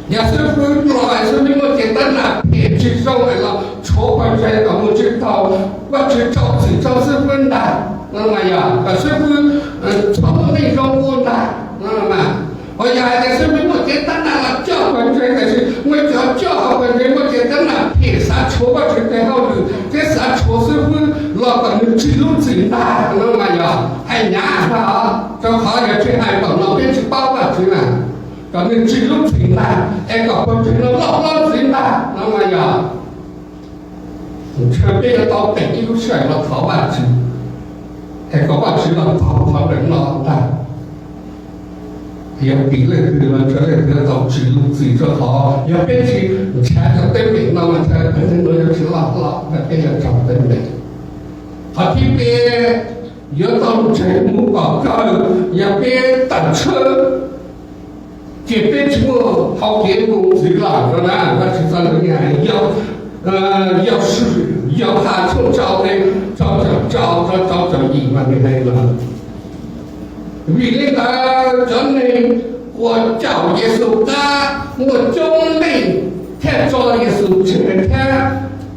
Yog xib fwb los, xib fwb muaj cev tab nas phem tsis zoo los tshuav pawg ntseeg kom mus tsis taug, Vajtswv rau txim rau xib fwb ntag no mas yog, kom xib fwb txhob muaj neej zoo ua ntag no mas. Ho yog hais tias xib fwb muaj cev tab nas los coj pawg ntseeg, tiam sis muaj cov coj ho pawg ntseeg muaj cev tab nas phem xav tshuav Vajtswv tes hauj lwm thiab xav tshuav xib fwb los kom nws tsis lub txim ntag no mas yog hais hnyav ntag, rau qhov yog tsis hais tom no peb tsis paub Vajtswv na, kom nws tsis lub txim ntag es kom pawg ntseeg no loj hlob ntxiv ntag no mas yog, ntshe peb yuav tau teem ib lub sij hawm los thov Vajtswv, es kom Vajtswv los taug qhov ntawm no ntag. Yog tim leej twg los ntshe leej twg yuav tau tsis lub txim, rau qhov yog peb tsis nrhav cov teeb meem no mas ntshe pawg ntseeg no yuav tsis loj hlob, peb yuav raug teeb meem. Qhov thib peb, yuav tau ntseeg mus kom kawg, yog peb tawm tshawj ces peb tsis muaj hau kev mus ntxiv lawm no na. Vajtswv txoj lus hais, yog, yog, yog Yauhas tshooj rau, rau caum rau rau caum yim mas nws hais lawm. Vim li ntawd cov neeg uas caum Yexus qab muaj coob leej thiaj tso Yexus tseg thiab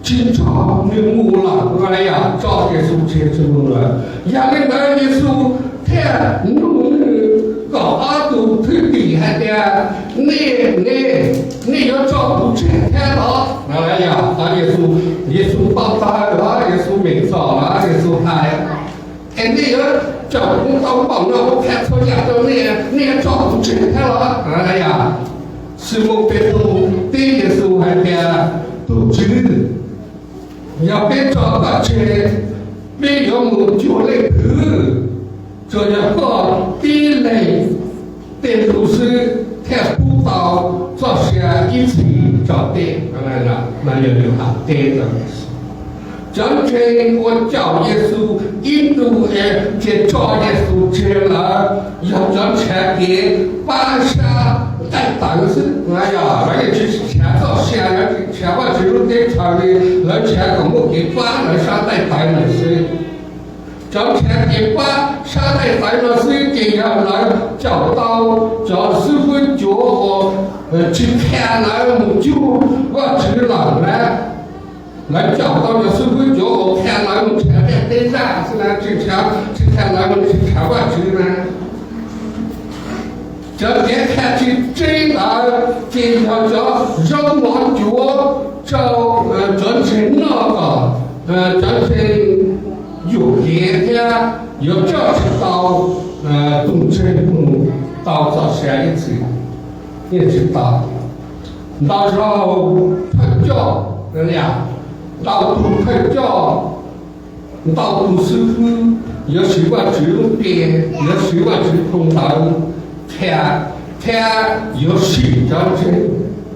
tsis nrog nws mus lawm, yog tso Yexus tseg tsis mus lawm. Yog li ntawd Yexus thiaj nug nws kaum ob tug thwj tim hais tias, nej, nej, nej yuav tso kuv tseg thiab los? Yog Yexus, Yexus npau taws los, Yexus meem txom los, Yexus hais, es nej yuav caum kuv tau npaum no kuv qhia txhua yam rau nej, nej yuav tso kuv tseg thiab los? Yog Ximos Petus teb Yexus hais tias, tus Tswv, yog peb tso koj tseg, peb yuav mus cuag leej twg? Tsuas yog koj tib leeg tej lus xwb thiaj pub tau txoj sia ib txhis tso tej. Yog Yauhas teb. Cov ntseeg uas caum Yexus ib ntus es tso Yexus tseg lawm yog cov nrhav kev pab sab nqaij tawv xwb. Yog lawv yeej tsis nrhav txoj sia, lawv tsis nrhav Vajtswv lub teb chaws li, lawv nrhav kom muaj kev pab lawv sab nqaij tawv lawm xwb. Cov nrhav kev pab sab nqaij tawv no xwb ces yog lawv caum tau cov xib fwb cuav uas tsis qhia lawv mus cuag Vajtswv lawm na. Lawv caum tau cov xib fwb cuav uas qhia lawv mus nrhav tej teb zaj xwb na, tsis qhia lawv mus nrhav Vajtswv na. Cov kev qhia tsis tseeb ntawd ces yog cov zaub mov cuav rau cov ntseeg noj kom cov ntseeg yuam kev thiab yuav coj tsis tau tus ntseeg mus tau txoj sia ib txhis, yeej tsis tau. Ntau zaug thawj coj, ntau tus thawj coj, ntau tus xib fwb yuav siv Vajtswv lub npe, yuav siv Vajtswv phau ntawv qhia thiab yuav sim cov ntseeg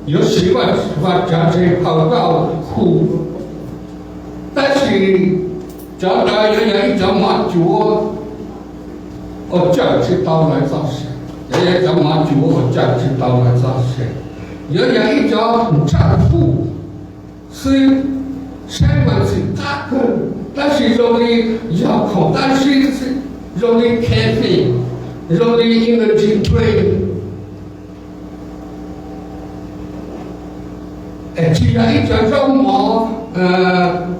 yuav siv Vajtswv tsev hawm Vajtswv hu, tab sis cov ntawd yuav yog ib cov mov cuav uas cawm tsis tau lawv txoj sia. Cov yog cov mov cuav uas cawm tsis tau lawv txoj sia, yuav yog ib cov ntsaj fuj xwb, saib mas txim qab kawg, tab sis zoo li yog khoom qab zib xwb, zoo li caffeine, zoo li energy drink, tsis yog ib cov zaub mov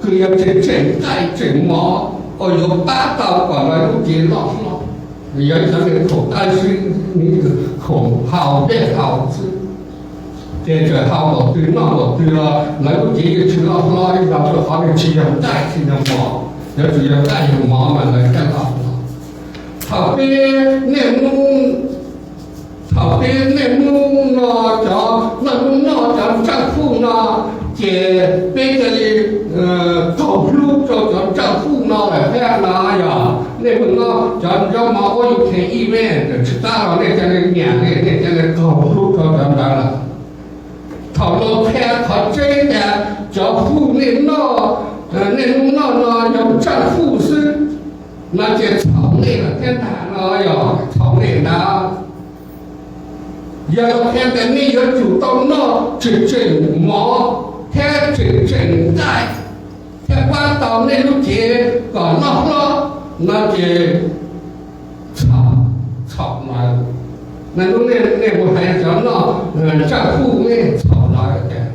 kws yog tseem tseem nqaij tseem mov uas yuav pab tau kom lawv lub cev loj hlob. Yog ib cov khoom qab zib, khoom haus dej haus xwb, ces txawm haus npaum twg noj npaum twg los lawv lub cev yeej tsis loj hlob ib zaug, rau qhov nws tsis yog nqaij tsis yog mov, yuav tsum yog nqaij yog mov mas lawv thiaj loj hlob. Thaum peb niaj hnub, thaum peb niaj hnub no cov noj hnub noj cov ntsaj fuj no, ces peb cia li qaug hlub rau cov ntsaj fuj no lawm thiab no. Yog nej mus noj cov zaub mov uas yus kheev ib me tsis qab los nej cia li nyiam li, nej cia li qaug hlub rau cov ntawd lawm. Thaum no qhia qhov tseeb tias cov fuj nej noj, nej hnub noj no yog ntsaj fuj xwb no ces txhaum nej lawm thiab ntag no. Yog txhaum nej ntag. Yog los qhia tias nej yuav tsum tau noj tseem tseem mov thiab tseem tseem nqaij thiaj pab tau nej lub cev kom loj hlob no ces txhaum, txhaum lawv. Nej hnub nej mus hais cov noj ntsaj fuj nej txhaum lawv tias,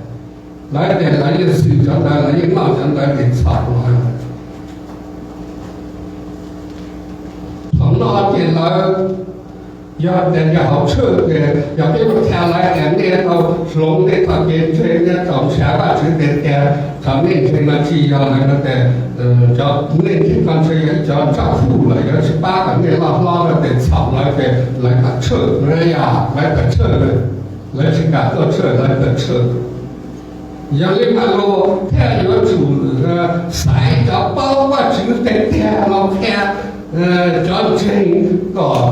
lawv tias lawv yeej xwm cov ntawd, lawv yeej noj cov ntawd ces txhaum lawv. Thaum no ces lawv, yog tias yog hauv tshwj ces yog peb mus qhia lawv tias nej tau hloov nej txoj kev ntseeg, nej tau nrhiav Vajtswv tiag tiag, thaum nej ntseeg no tsis yog lawm no ces cov nej ntseeg no ntshe yog ib cov ntsaj fuj lawm, yuav tsis pab kom nej loj hlob no ces txhaum lawv ces lawv tawm tshwj, yog lawv tawm tshwj, lawv tsis kam tuaj tshwj, lawv tawm tshwj. Yog li mas luag thiaj yuav tsum xaiv cov paub Vajtswv tiag tiag los qhia cov ntseeg kom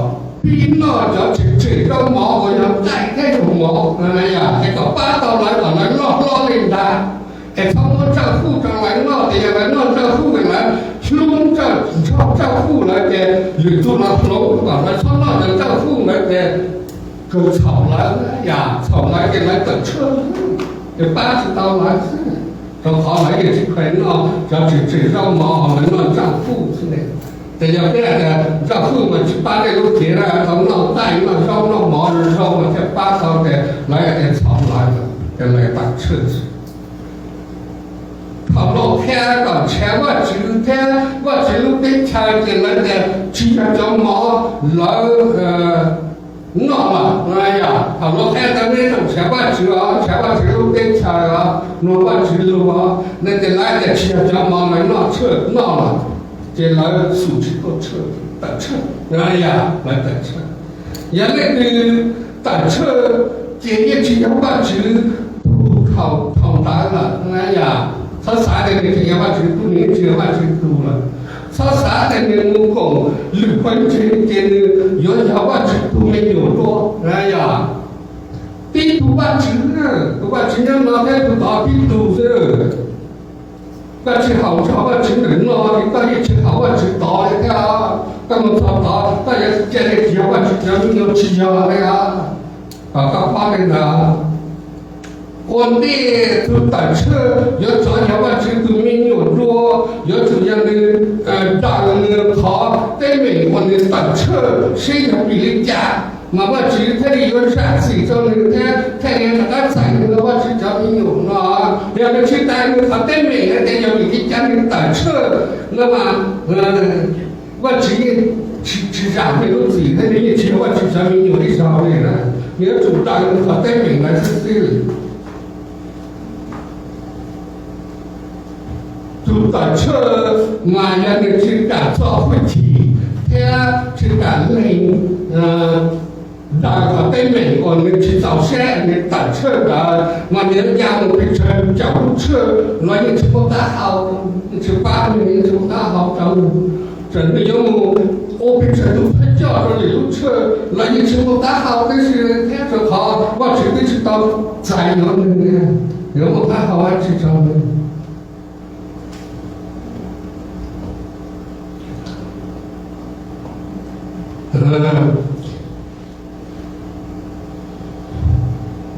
pib noj cov tseem tseem zaub mov uas yog nqaij thiab yog mov, es kom pab tau lawv kom lawv loj hlob li ntag. Es txhob muab ntsaj fuj rau lawv noj, ces yog lawv noj ntsaj fuj es lawv hlub ntsaj, ntsaj fuj lawm ces lwm tus los hloov kom lawv txhob noj cov ntsaj fuj lawm ces kawg txhaum lawv, yog txhaum lawv ces lawv tawm tshwj, ces pab tsis tau lawv xwb. Rau qhov lawv yeej tsis kheev noj cov tseem tseem zaub mov, lawv noj ntsaj fuj xwb ne. Ces yog peb hais tias ntsaj fuj mas tsis pab nej lub cev, tau noj nqaij noj zaub noj mov zoo zoo mas thiaj pab tau, ces lawv tias txhaum lawv, ces lawv tawm tshwj. Thaum no qhia kom nrhiav Vajtswv thiab Vajtswv lub teb chaws ces lawv tias tsis yog cov mov lawv noj lawm. Yog thaum no qhia tias nej tau nrhiav Vajtswv os, nrhiav Vajtswv lub teb chaws os, mloog Vajtswv lus os, nej tias lawv tias tsis yog cov mov lawv noj tshwj noj lawm, ces lawv xum tsis tuaj tshwj, tawm tshwj, yog lawv tawm tshwj. Yog leej twg tawm tshwj ces yeej tsis yog Vajtswv tug thaum ntawd lawm. Yog txhob xav tias nws tsis yog Vajtswv tug, nws yeej tsis yog Vajtswv tug lawm. Txhob xav tias nws mus koom lwm pawg ntseeg ces nws yuav yog Vajtswv tug me nyuam dua. Yog tib tug Vajtswv, tus Vajtswv nyob no thiab tus tod tib tug xwb. Koj tsis haum nrog Vajtswv ntawm no ces koj yeej tsis haum Vajtswv tod li thiab. Koj mus txog tod koj yuav cia li tsis yog Vajtswv cov me nyuam, tsis yog li os. Kom koj paub li ntawd. Ua ntej tug tawm tshwj yuav txog yog Vajtswv tus me nyuam dua, yuav tsum yog nws daws nws qhov teeb meem uas nws tawm tshwj seb yog vim li cas mas Vajtswv thiaj li yuav zam txim rau nws thiab thiaj li rov qab txais nws los Vajtswv cov me nyuam no. Yog nws tsis daws nws qhov teeb meem no ces yog vim li cas nws tawm tshwj no mas Vajtswv yeej tsis zam nws lub txim thiab nws yeej tsis yog Vajtswv cov me nyuam ib zaug li na. Nws yuav tsum daws nws qhov teeb meem ntawd xwb xwb. Tus tawm tshwj mas yog nws tsis kam txo hwj chim thiab tsis kam lees daws qhov teeb meem uas nws tsis txaus siab nws tawm tshwj ntawd mas nws yuav ya mus pes tsawg caum lub tshwj los yeej tsis muaj qab hau, yeej tsis pab nws, yeej tsis muaj qab hau rau nws. Txawm nws yuav mus ua pes tsawg tus thawj coj rau lwm lub tshaj los yeej tsis muaj taub hau tib si thiab, rau qhov Vajtswv twb tsis tau txais yuav nws, yuav muaj taub hau dab tsi rau nws.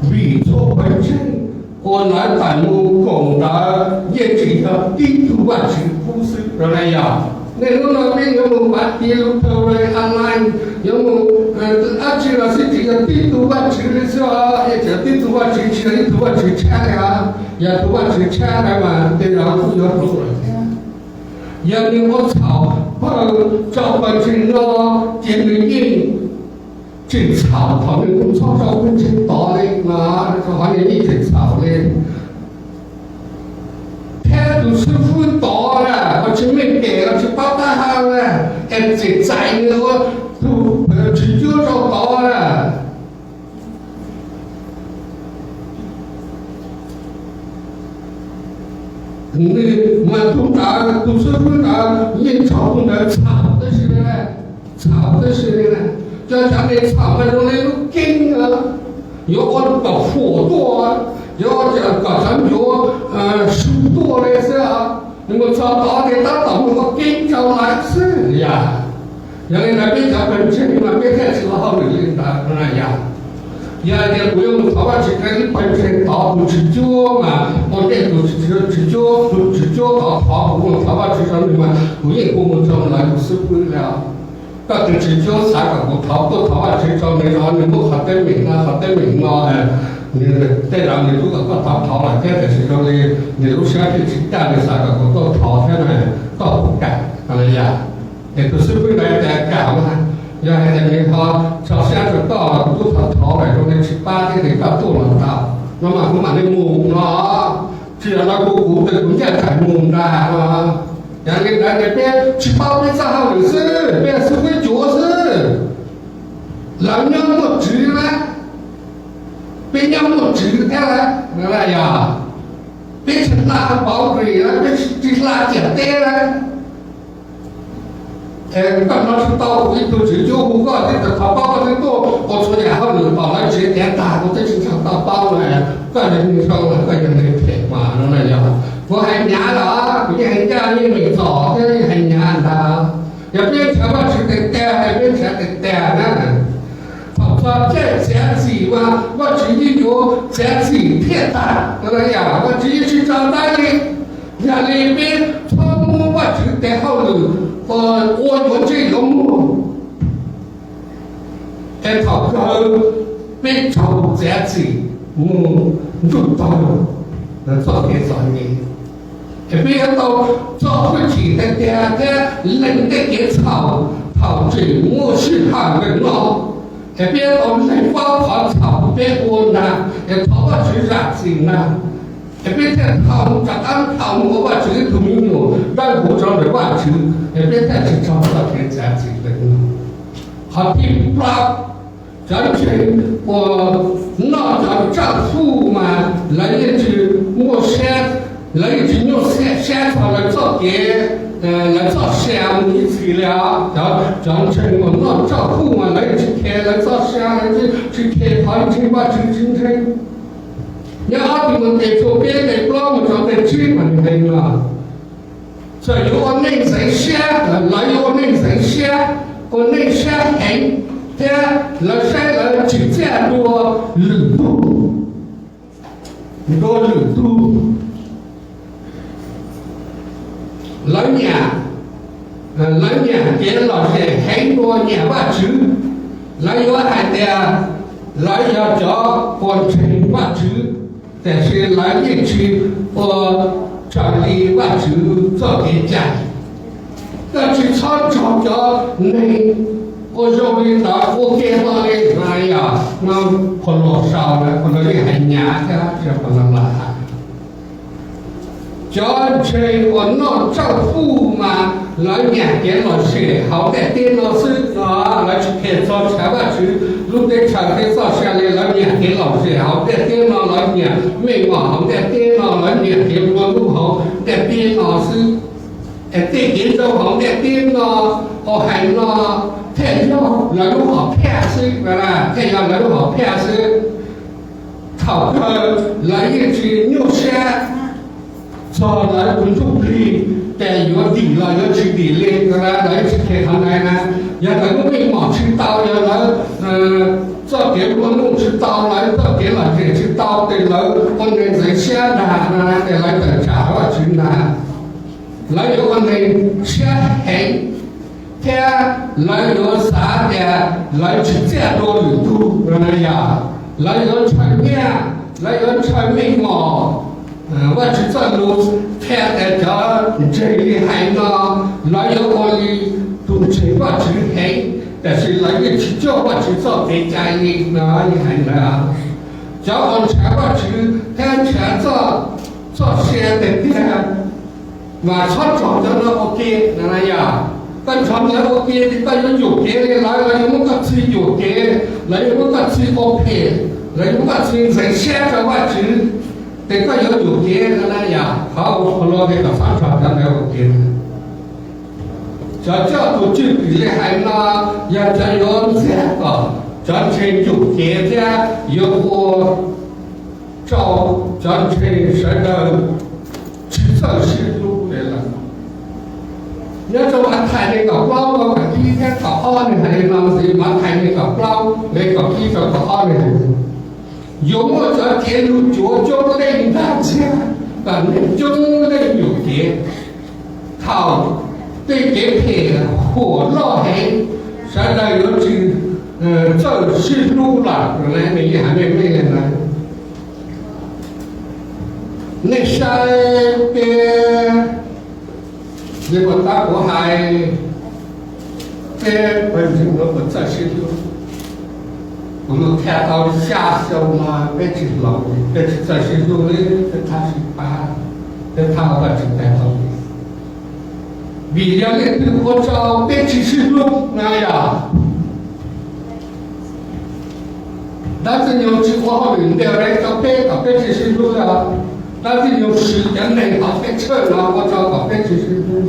Vim txhua pawg ntseeg uas lawv tawm mus koom ntawd yeej tsis yog tib tug Vajtswv pub xwb no na yog. Nej hnub no peb yuav mus pav tiv lus thawj online, yuav mus dab tsi los xij tsis yog tib tug Vajtswv li xwb os, yeej tsis yog tib tug Vajtswv, tsis yog ib tug Vajtswv tshab li os. Yog tus Vajtswv tshab ntawd mas tej zaum kuj yuav hloov lawm thiab. Yog nws ua txhaum pawg tso pawg ntseeg no, ces nws yeej tseem txhaum thaum nws kuj txhob tso pawg ntseeg tod li no, rau qhov nws yeej tseem txhaum li. Thiab tus xib fwb tod na, uas tsis meej pem los tsis paub taub hau na, es tseem txais nws ua tus tswv cuab rau tod na. Nws mas tus ntawd, tus xib fwb ntawd yeej tso tus ntawd txhaum tib si li, txhaum tib si li. Cov cov me txhaum mas zoo li lub keeb, yuav ua kom huam tuaj, yuav ua kom cov ncuav su tuaj li xwb. Nws mus txog tod ces tab tom mus ua keeb rau lawv xwb yom. Yog li ntawd peb cov pawg ntseeg mas peb thiaj tsis ua hauj lwm li ntawd no yom. Yog tias kuv yuav mus thov Vajtswv rau ib pawg ntseeg tod, tus tswv cuab mas ua ntej tus tswv cuab, tus tswv cuab tod thov kuv mus thov Vajtswv rau nws mas kuv yeej hu mus rau lawv tus xib fwb li. Koj tus tswv cuab xav kom kuv thov tuaj thov Vajtswv rau nws, rau nws muab qhov teeb meem no qhov teeb meem no, nws tej zaum nws twb kom koj thov thov lawm thiab, tiam sis zoo li nws lub siab thiaj tsis kaj, nws xav kom kuv tuaj thov thiab na, koj puas kam no yom? Es tus xib fwb ntawd tias kam mas, yog hais tias nws ho tso siab rau koj los kuv twb thov thov lawm, zoo li tsis pab thiab, ces koj tuaj los tau no mas kuv mam li mus no. Tsis yog no kuv, kuv tes kuv ncaj nraim mus ntag no. Yog li ntawd ces peb tsis paub peb txoj hauj lwm xwb, peb yog xib fwb cuav xwb. Lawv nyob muaj tswv na, peb nyob muaj tswv thiab lawm, yog peb tsis hla pauv ris lawm, peb tsis hla ciam teb lawm. Koj hnov tsis tau kuv ib tug tswv cuab hu koj thiab, thov paub koj twb tuaj ua txhua yam hauj lwm tom lawv tsev tiav tag, kuv twb tsis nrog koj paub lawm. Koj yog neeg zoo los koj yog neeg phem mas no na yog. Kuv hais hnyav los kuv yeej hais ncaj, yeej meem txom thiab yeej hais hnyav ntag. Yog peb nrhiav Vajtswv tes tag, peb nrhiav tes tag na, thaum txog caij txiav txim mas Vajtswv yeej yuav txiav txim thiaj tag no yom, Vajtswv yeej tsis tso dab li. Yog li peb txhob muab Vajtswv tes hauj lwm ua yuav ntsej yuav muag. Es thaum kawg peb tsaug txiav txim mus ntuj tawg txoj kev txom nyem, es peb yuav tau txo hwj chim tiag tiag thiab lees tej kev txhaum thaum tseem muaj sij hawm ntev no, es peb yuav tau lees paub qhov txhaum peb ua ntag, es thov Vajtswv zam txim ntag, es peb thiaj tau rov qab tau mus ua Vajtswv ib tug me nyuam dawb huv rau ntawm Vajtswv, es peb thiaj tsis raug txoj kev txiav txim ntawm no. Qhov thib plaub, cov ntseeg uas noj cov tsawj huj mas lawv yeej tsis muaj siab, lawv yeej tsis nyuaj siab txog lawv txoj kev, lawv txoj sia mus ib txhis li os. Cov ntseeg uas noj tsawj huj mas lawv yeej tsis khes lawv txoj sia, lawv tsis khes qhov ntseeg Vajtswv tsis ntseeg. Nyob ob Timautes tshooj peb nqe plaub mus rau nqe tsib mas nws hais no, txawm yuav ua neej ntxeev siab, lawv yuav ua neej ntxeev siab, ua neej siab heev, thiab lawv saib lawv tsim txiaj dua lwm tus, dua lwm tus. Lawv nyiam, lawv nyiam kev lom zem heev dua nyiam Vajtswv. Lawv yuav hais tias lawv yog cov uas ntseeg Vajtswv, tiam sis lawv yeej tsis ua raws li Vajtswv txoj kev cai. Koj tsis txhob nrog cov neeg ua zoo li ntawd ua ke hlo li no yom. No qhov luag sau lawm, qhov no yeej hais hnyav thiab tsis yog qhov no lam hais. Cov ntseeg uas noj tsawj huj mas lawv nyiam kev lom zem hauv ntiaj teb no xwb no, lawv tsis khes txog tshav Vajtswv lub teb chaws thiab txoj sia li, lawv nyiam kev lom zem hauv ntiaj teb no, lawv nyiam meej mom hauv ntiaj teb no, lawv nyiam kev nplua nuj hauv ntiaj teb no xwb. Es tej kev zoo hauv ntiaj teb no Qhov hais no thiaj yog lawv lub hom phiaj xwb, thiaj yog lawv lub hom phiaj xwb. Thaum kawg lawv yeej tsis nyuaj siab txog lawv tus ntsuj plig ces yuav dim los yuav tsis dim li, lawv yeej tsis kheev qhov ntawd na. Yog lawv lub meej mom tsis tau, yog lawv txoj kev ua nuj tsis tau, lawv txoj kev lom zem tsis tau, ces lawv ua neeg ntxeev siab ntag no ces lawv tawm tsam Vajtswv ntag. Lawv yuav ua neeg siab heev thiab lawv yuav xav tias lawv tsis txiaj dua lwm tus no yog, lawv yuav ntshaw nyiaj, lawv yuav ntshaw meej mom Vajtswv txoj lus qhia tias cov ntseeg li hais no, lawv yuav ua li tus ntseeg Vajtswv heev, tiam sis lawv yeej tsis cuag Vajtswv txoj kev cai li no li hais ntawd. Cov uas ntshaw Vajtswv thiab ntshaw txoj sia tiag tiag mas txhob nrog cov no ua ke no yog. Koj nrog lawv ua ke ces koj yuav yuam kev li lawv, lawv yuav muab koj txhij yuam kev, lawv yuav muab koj txhij ua phem, lawv yuav muab koj txhij ntxeev siab rau Vajtswv, ces koj yuav yuam kev no na yog. Qhov uas ua los ces kom txhob nrog cov ntawd ua ke. Cov coj tus cwj pwm li hais no yog cov yuav ntxias kom cov ntseeg yuam kev thiab yuav ua rau cov ntseeg sawv daws tsis txawj sib hlub li lawm. Nyob rau Mathais nees nkaum plaub nqe kaum ib thiab kaum ob nws hais li no xwb, Mathais nees nkaum plaub nqe kaum ib rau kaum ob nws hais, yuav muaj cov cev lus cuav coob leej ntag thiab kom neeg coob leej yuam kev. Thaum tej kev phem huam loj heev, sawv daws yuav tsis txawj sib hlub lawm. Nws yeej hais meej meej li ntawd. Nej saib peb, li uas tab kuv hais, peb pawg ntseeg no puas txawj sib hlub? Kuv lus qhia tau xya xyoo no peb tsis hloov, peb tsis txawj sib hlub li, peb thab sib pab, peb thab Vajtswv tes hauj lwm. Vim yog leej twg ua rau peb tsis sib hlub na yog? Dab Ntxwg Nyoog tsis ua hauj lwm ntiag rau peb kom peb tsis sib hlub os. Dab Ntxwg Nyoog siv cov neeg hauv peb tshawj no ua rau kom peb tsis sib hlub.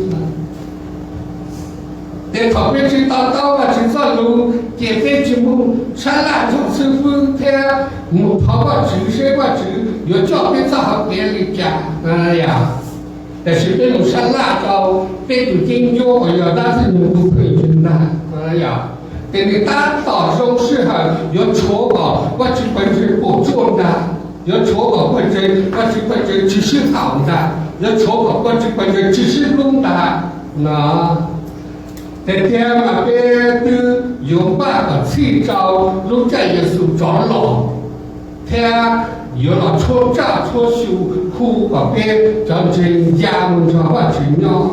Ces thaum peb tsis to taub Vajtswv txoj lus ces peb tsis mus sab laj nrog xib fwb thiab mus thov Vajtswv seb Vajtswv yuav coj peb txoj hauv kev li cas yog. Tiam sis peb mus sab laj rau peb tus ceeb ncuab uas yog Dab Ntxwg Nyoog tus phooj ywg ntag yog, ces nws tab tom zoo sij hawm yuav tshuav kom Vajtswv pawg ntseeg puas tsuaj ntag, yuav tshuav kom pawg ntseeg, Vajtswv pawg ntseeg tsis sib haum ntag, yuav tshuav kom Vajtswv pawg ntseeg tsis sib hlub ntag no. Tiag tiag mas peb twb yuav npaj kom txhij rau lub caij Yexus rov los thiab yuav los tshuab ntsaj tshuab xyu hu kom peb cov ntseeg ya mus nrog Vajtswv nyob.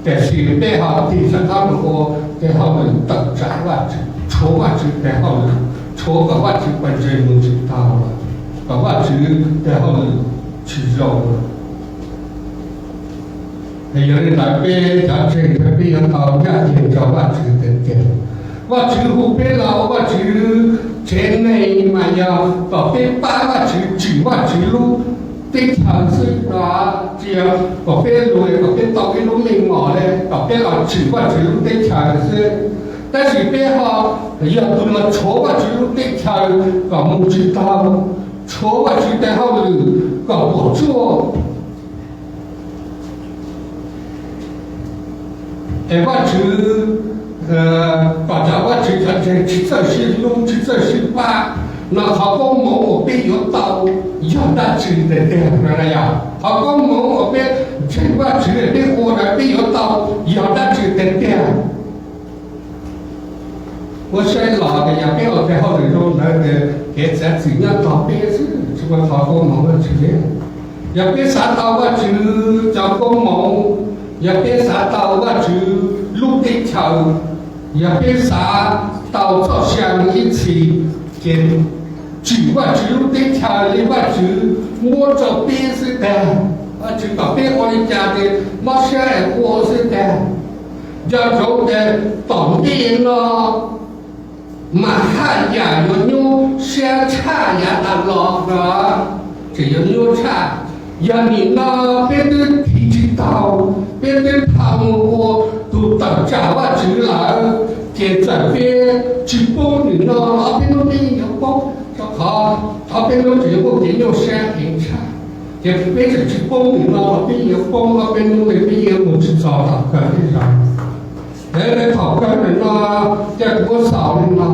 Tiam sis peb ho tig sab qab mus ua tej hauj lwm tawm tsam Vajtswv, tshuav Vajtswv tes hauj lwm, tshuav kom Vajtswv pawg ntseeg mus tsis tau, kom Vajtswv tes hauj lwm tsis zoo. Yog li ntawd peb cov ntseeg peb yuav tau ncaj ncees rau Vajtswv tiag tiag. Vajtswv hu peb los ua Vajtswv tsev neeg mas yog kom peb pab Vajtswv, tsim Vajtswv lub teb chaws xwb no. Tsis yog kom peb lug kom peb tau ib lub meej mom li kom peb los tsim Vajtswv lub teb chaws xwb. Tab sis peb ho yog tus los tshuav Vajtswv lub teb chaws kom mus tsis tau, tshuav Vajtswv tes hauj lwm kom puas tsuaj. Es Vajtswv, kom cov Vajtswv cov ntseeg tsis txawj sib hlub tsis txawj sib pab no, qhov koob hmoov uas peb yuav tau yog dab tsi tiag tiag? Qhov koob hmoov uas peb ntseeg Vajtswv peb ua na peb yuav tau yog dab tsi tiag tiag? Ua saib los tias yog peb ua tes hauj lwm zoo ntawd ces kev txav txim nyob tog peb xwb, tsis ua qhov koob hmoov Vajtswv li. Yog peb xav tau Vajtswv cov koob hmoov, yog peb xav tau Vajtswv lub teb chaws, yog peb xav tau txoj sia mus ib txhis, ces tsim Vajtswv lub teb chaws li Vajtswv muab rau peb xwb tag. Vajtswv kom peb ua li cas ces mob siab es ua xwb tag. Nco ntsoov tias tom ntej no mas haj yam yuav nyuaj siab tshaj yav tas los no, tseem yuav nyuaj tshaj. Yog nim no peb twb thim tsis tau, peb twb dhau mus ua tus tawm tsam Vajtswv lawm, ces txawm peb tsis poob nim no los ob peb hnub peb yeej yuav poob, rau qhov ob peb hnub tseem yuav muaj kev nyuaj siab heev tshaj. Ces peb txawm tsis poob nim no los peb yeej yuav poob ob peb hnub, peb yeej yuav mus tsis txog thaum kawg thiab. Yog li thaum kawg nim no, ces kuv xaus li no,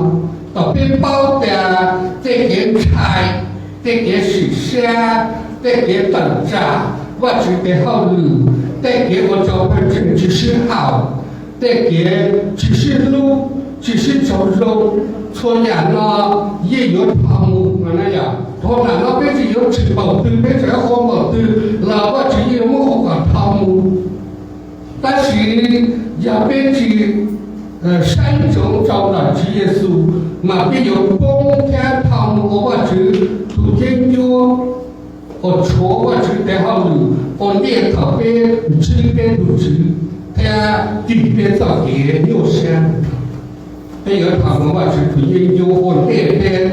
kom peb paub tias tej kev ntshai, tej kev sim siab, tej kev tawm tsam Vajtswv tes hauj lwm, tej kev ua rau pawg ntseeg tsis sib haum, tej kev tsis sib hlub, tsis sib raug zoo, txhua yam no yeej yuav dhau mus no na yom. Dhau ntawm no peb tsis yuav tshwm npaum twg, peb tseem ua npaum twg los Vajtswv yeej yuav muab ua kom dhau mus. Tab sis yog peb tsis saib ntsoov rau ntawm Tswv Yexus, mas peb yuav poob thiab dhau mus ua Vajtswv tus yeeb ncuab, uas tshuav Vajtswv tes hauj lwm ua ntej thaum peb ntsib peb tus Tswv thiab dim peb txoj kev nyuaj siab. Peb yuav dhau mus Vajtswv tus yeeb ncuab ua ntej peb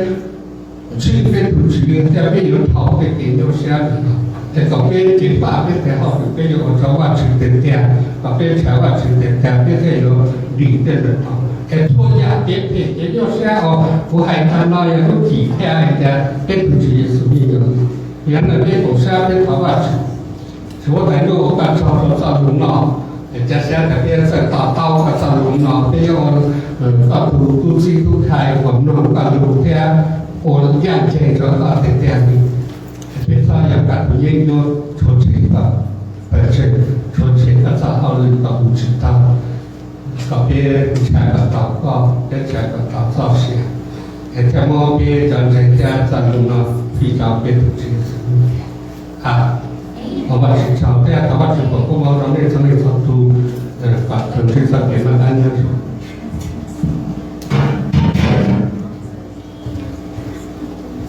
ntsib peb tus Tswv thiab peb yuav dhau tej kev nyuaj siab ntawd. Es kom peb ceev faj peb tes hauj lwm, peb yuav ua rau Vajtswv tiag tiag, kom peb ntshaw Vajtswv tiag tiag, peb thiaj yuav dim tej ntawd tau. Es txhua yam kev phem kev nyuaj siab uas kuv hais tag no yog lub cim thiab hais tias peb tus Tswv Yexus yeej yuav, yog ntawm peb koom siab peb thov Vajtswv. Tsis muab tais ntuj ua koj tsaug rau txoj lus no, es cia siab tias peb txawj to taub koj txoj lus no, peb yuav ua koj tus tub txib tub ntxhais uas mloog koj lus thiab ua ncaj ncees rau koj tiag tiag li. Peb txhob yog koj tus yeeb ncuab tshuav tshem koj pawg ntseeg, tshuav tshem koj txoj hauj lwm kom mus tsis tau, kom peb ntshai kom tau koj, peb ntshai kom tau txoj sia, es thiaj muab peb cov ntseeg thiab txoj lus no fij rau peb tus Tswv Yexus. Thov Vajtswv tsaug thiab thov Vajtswv foom koob hmoov rau nej txhua leej txhua tus, kom txuas ntsib txoj kev noj qab nyob zoo.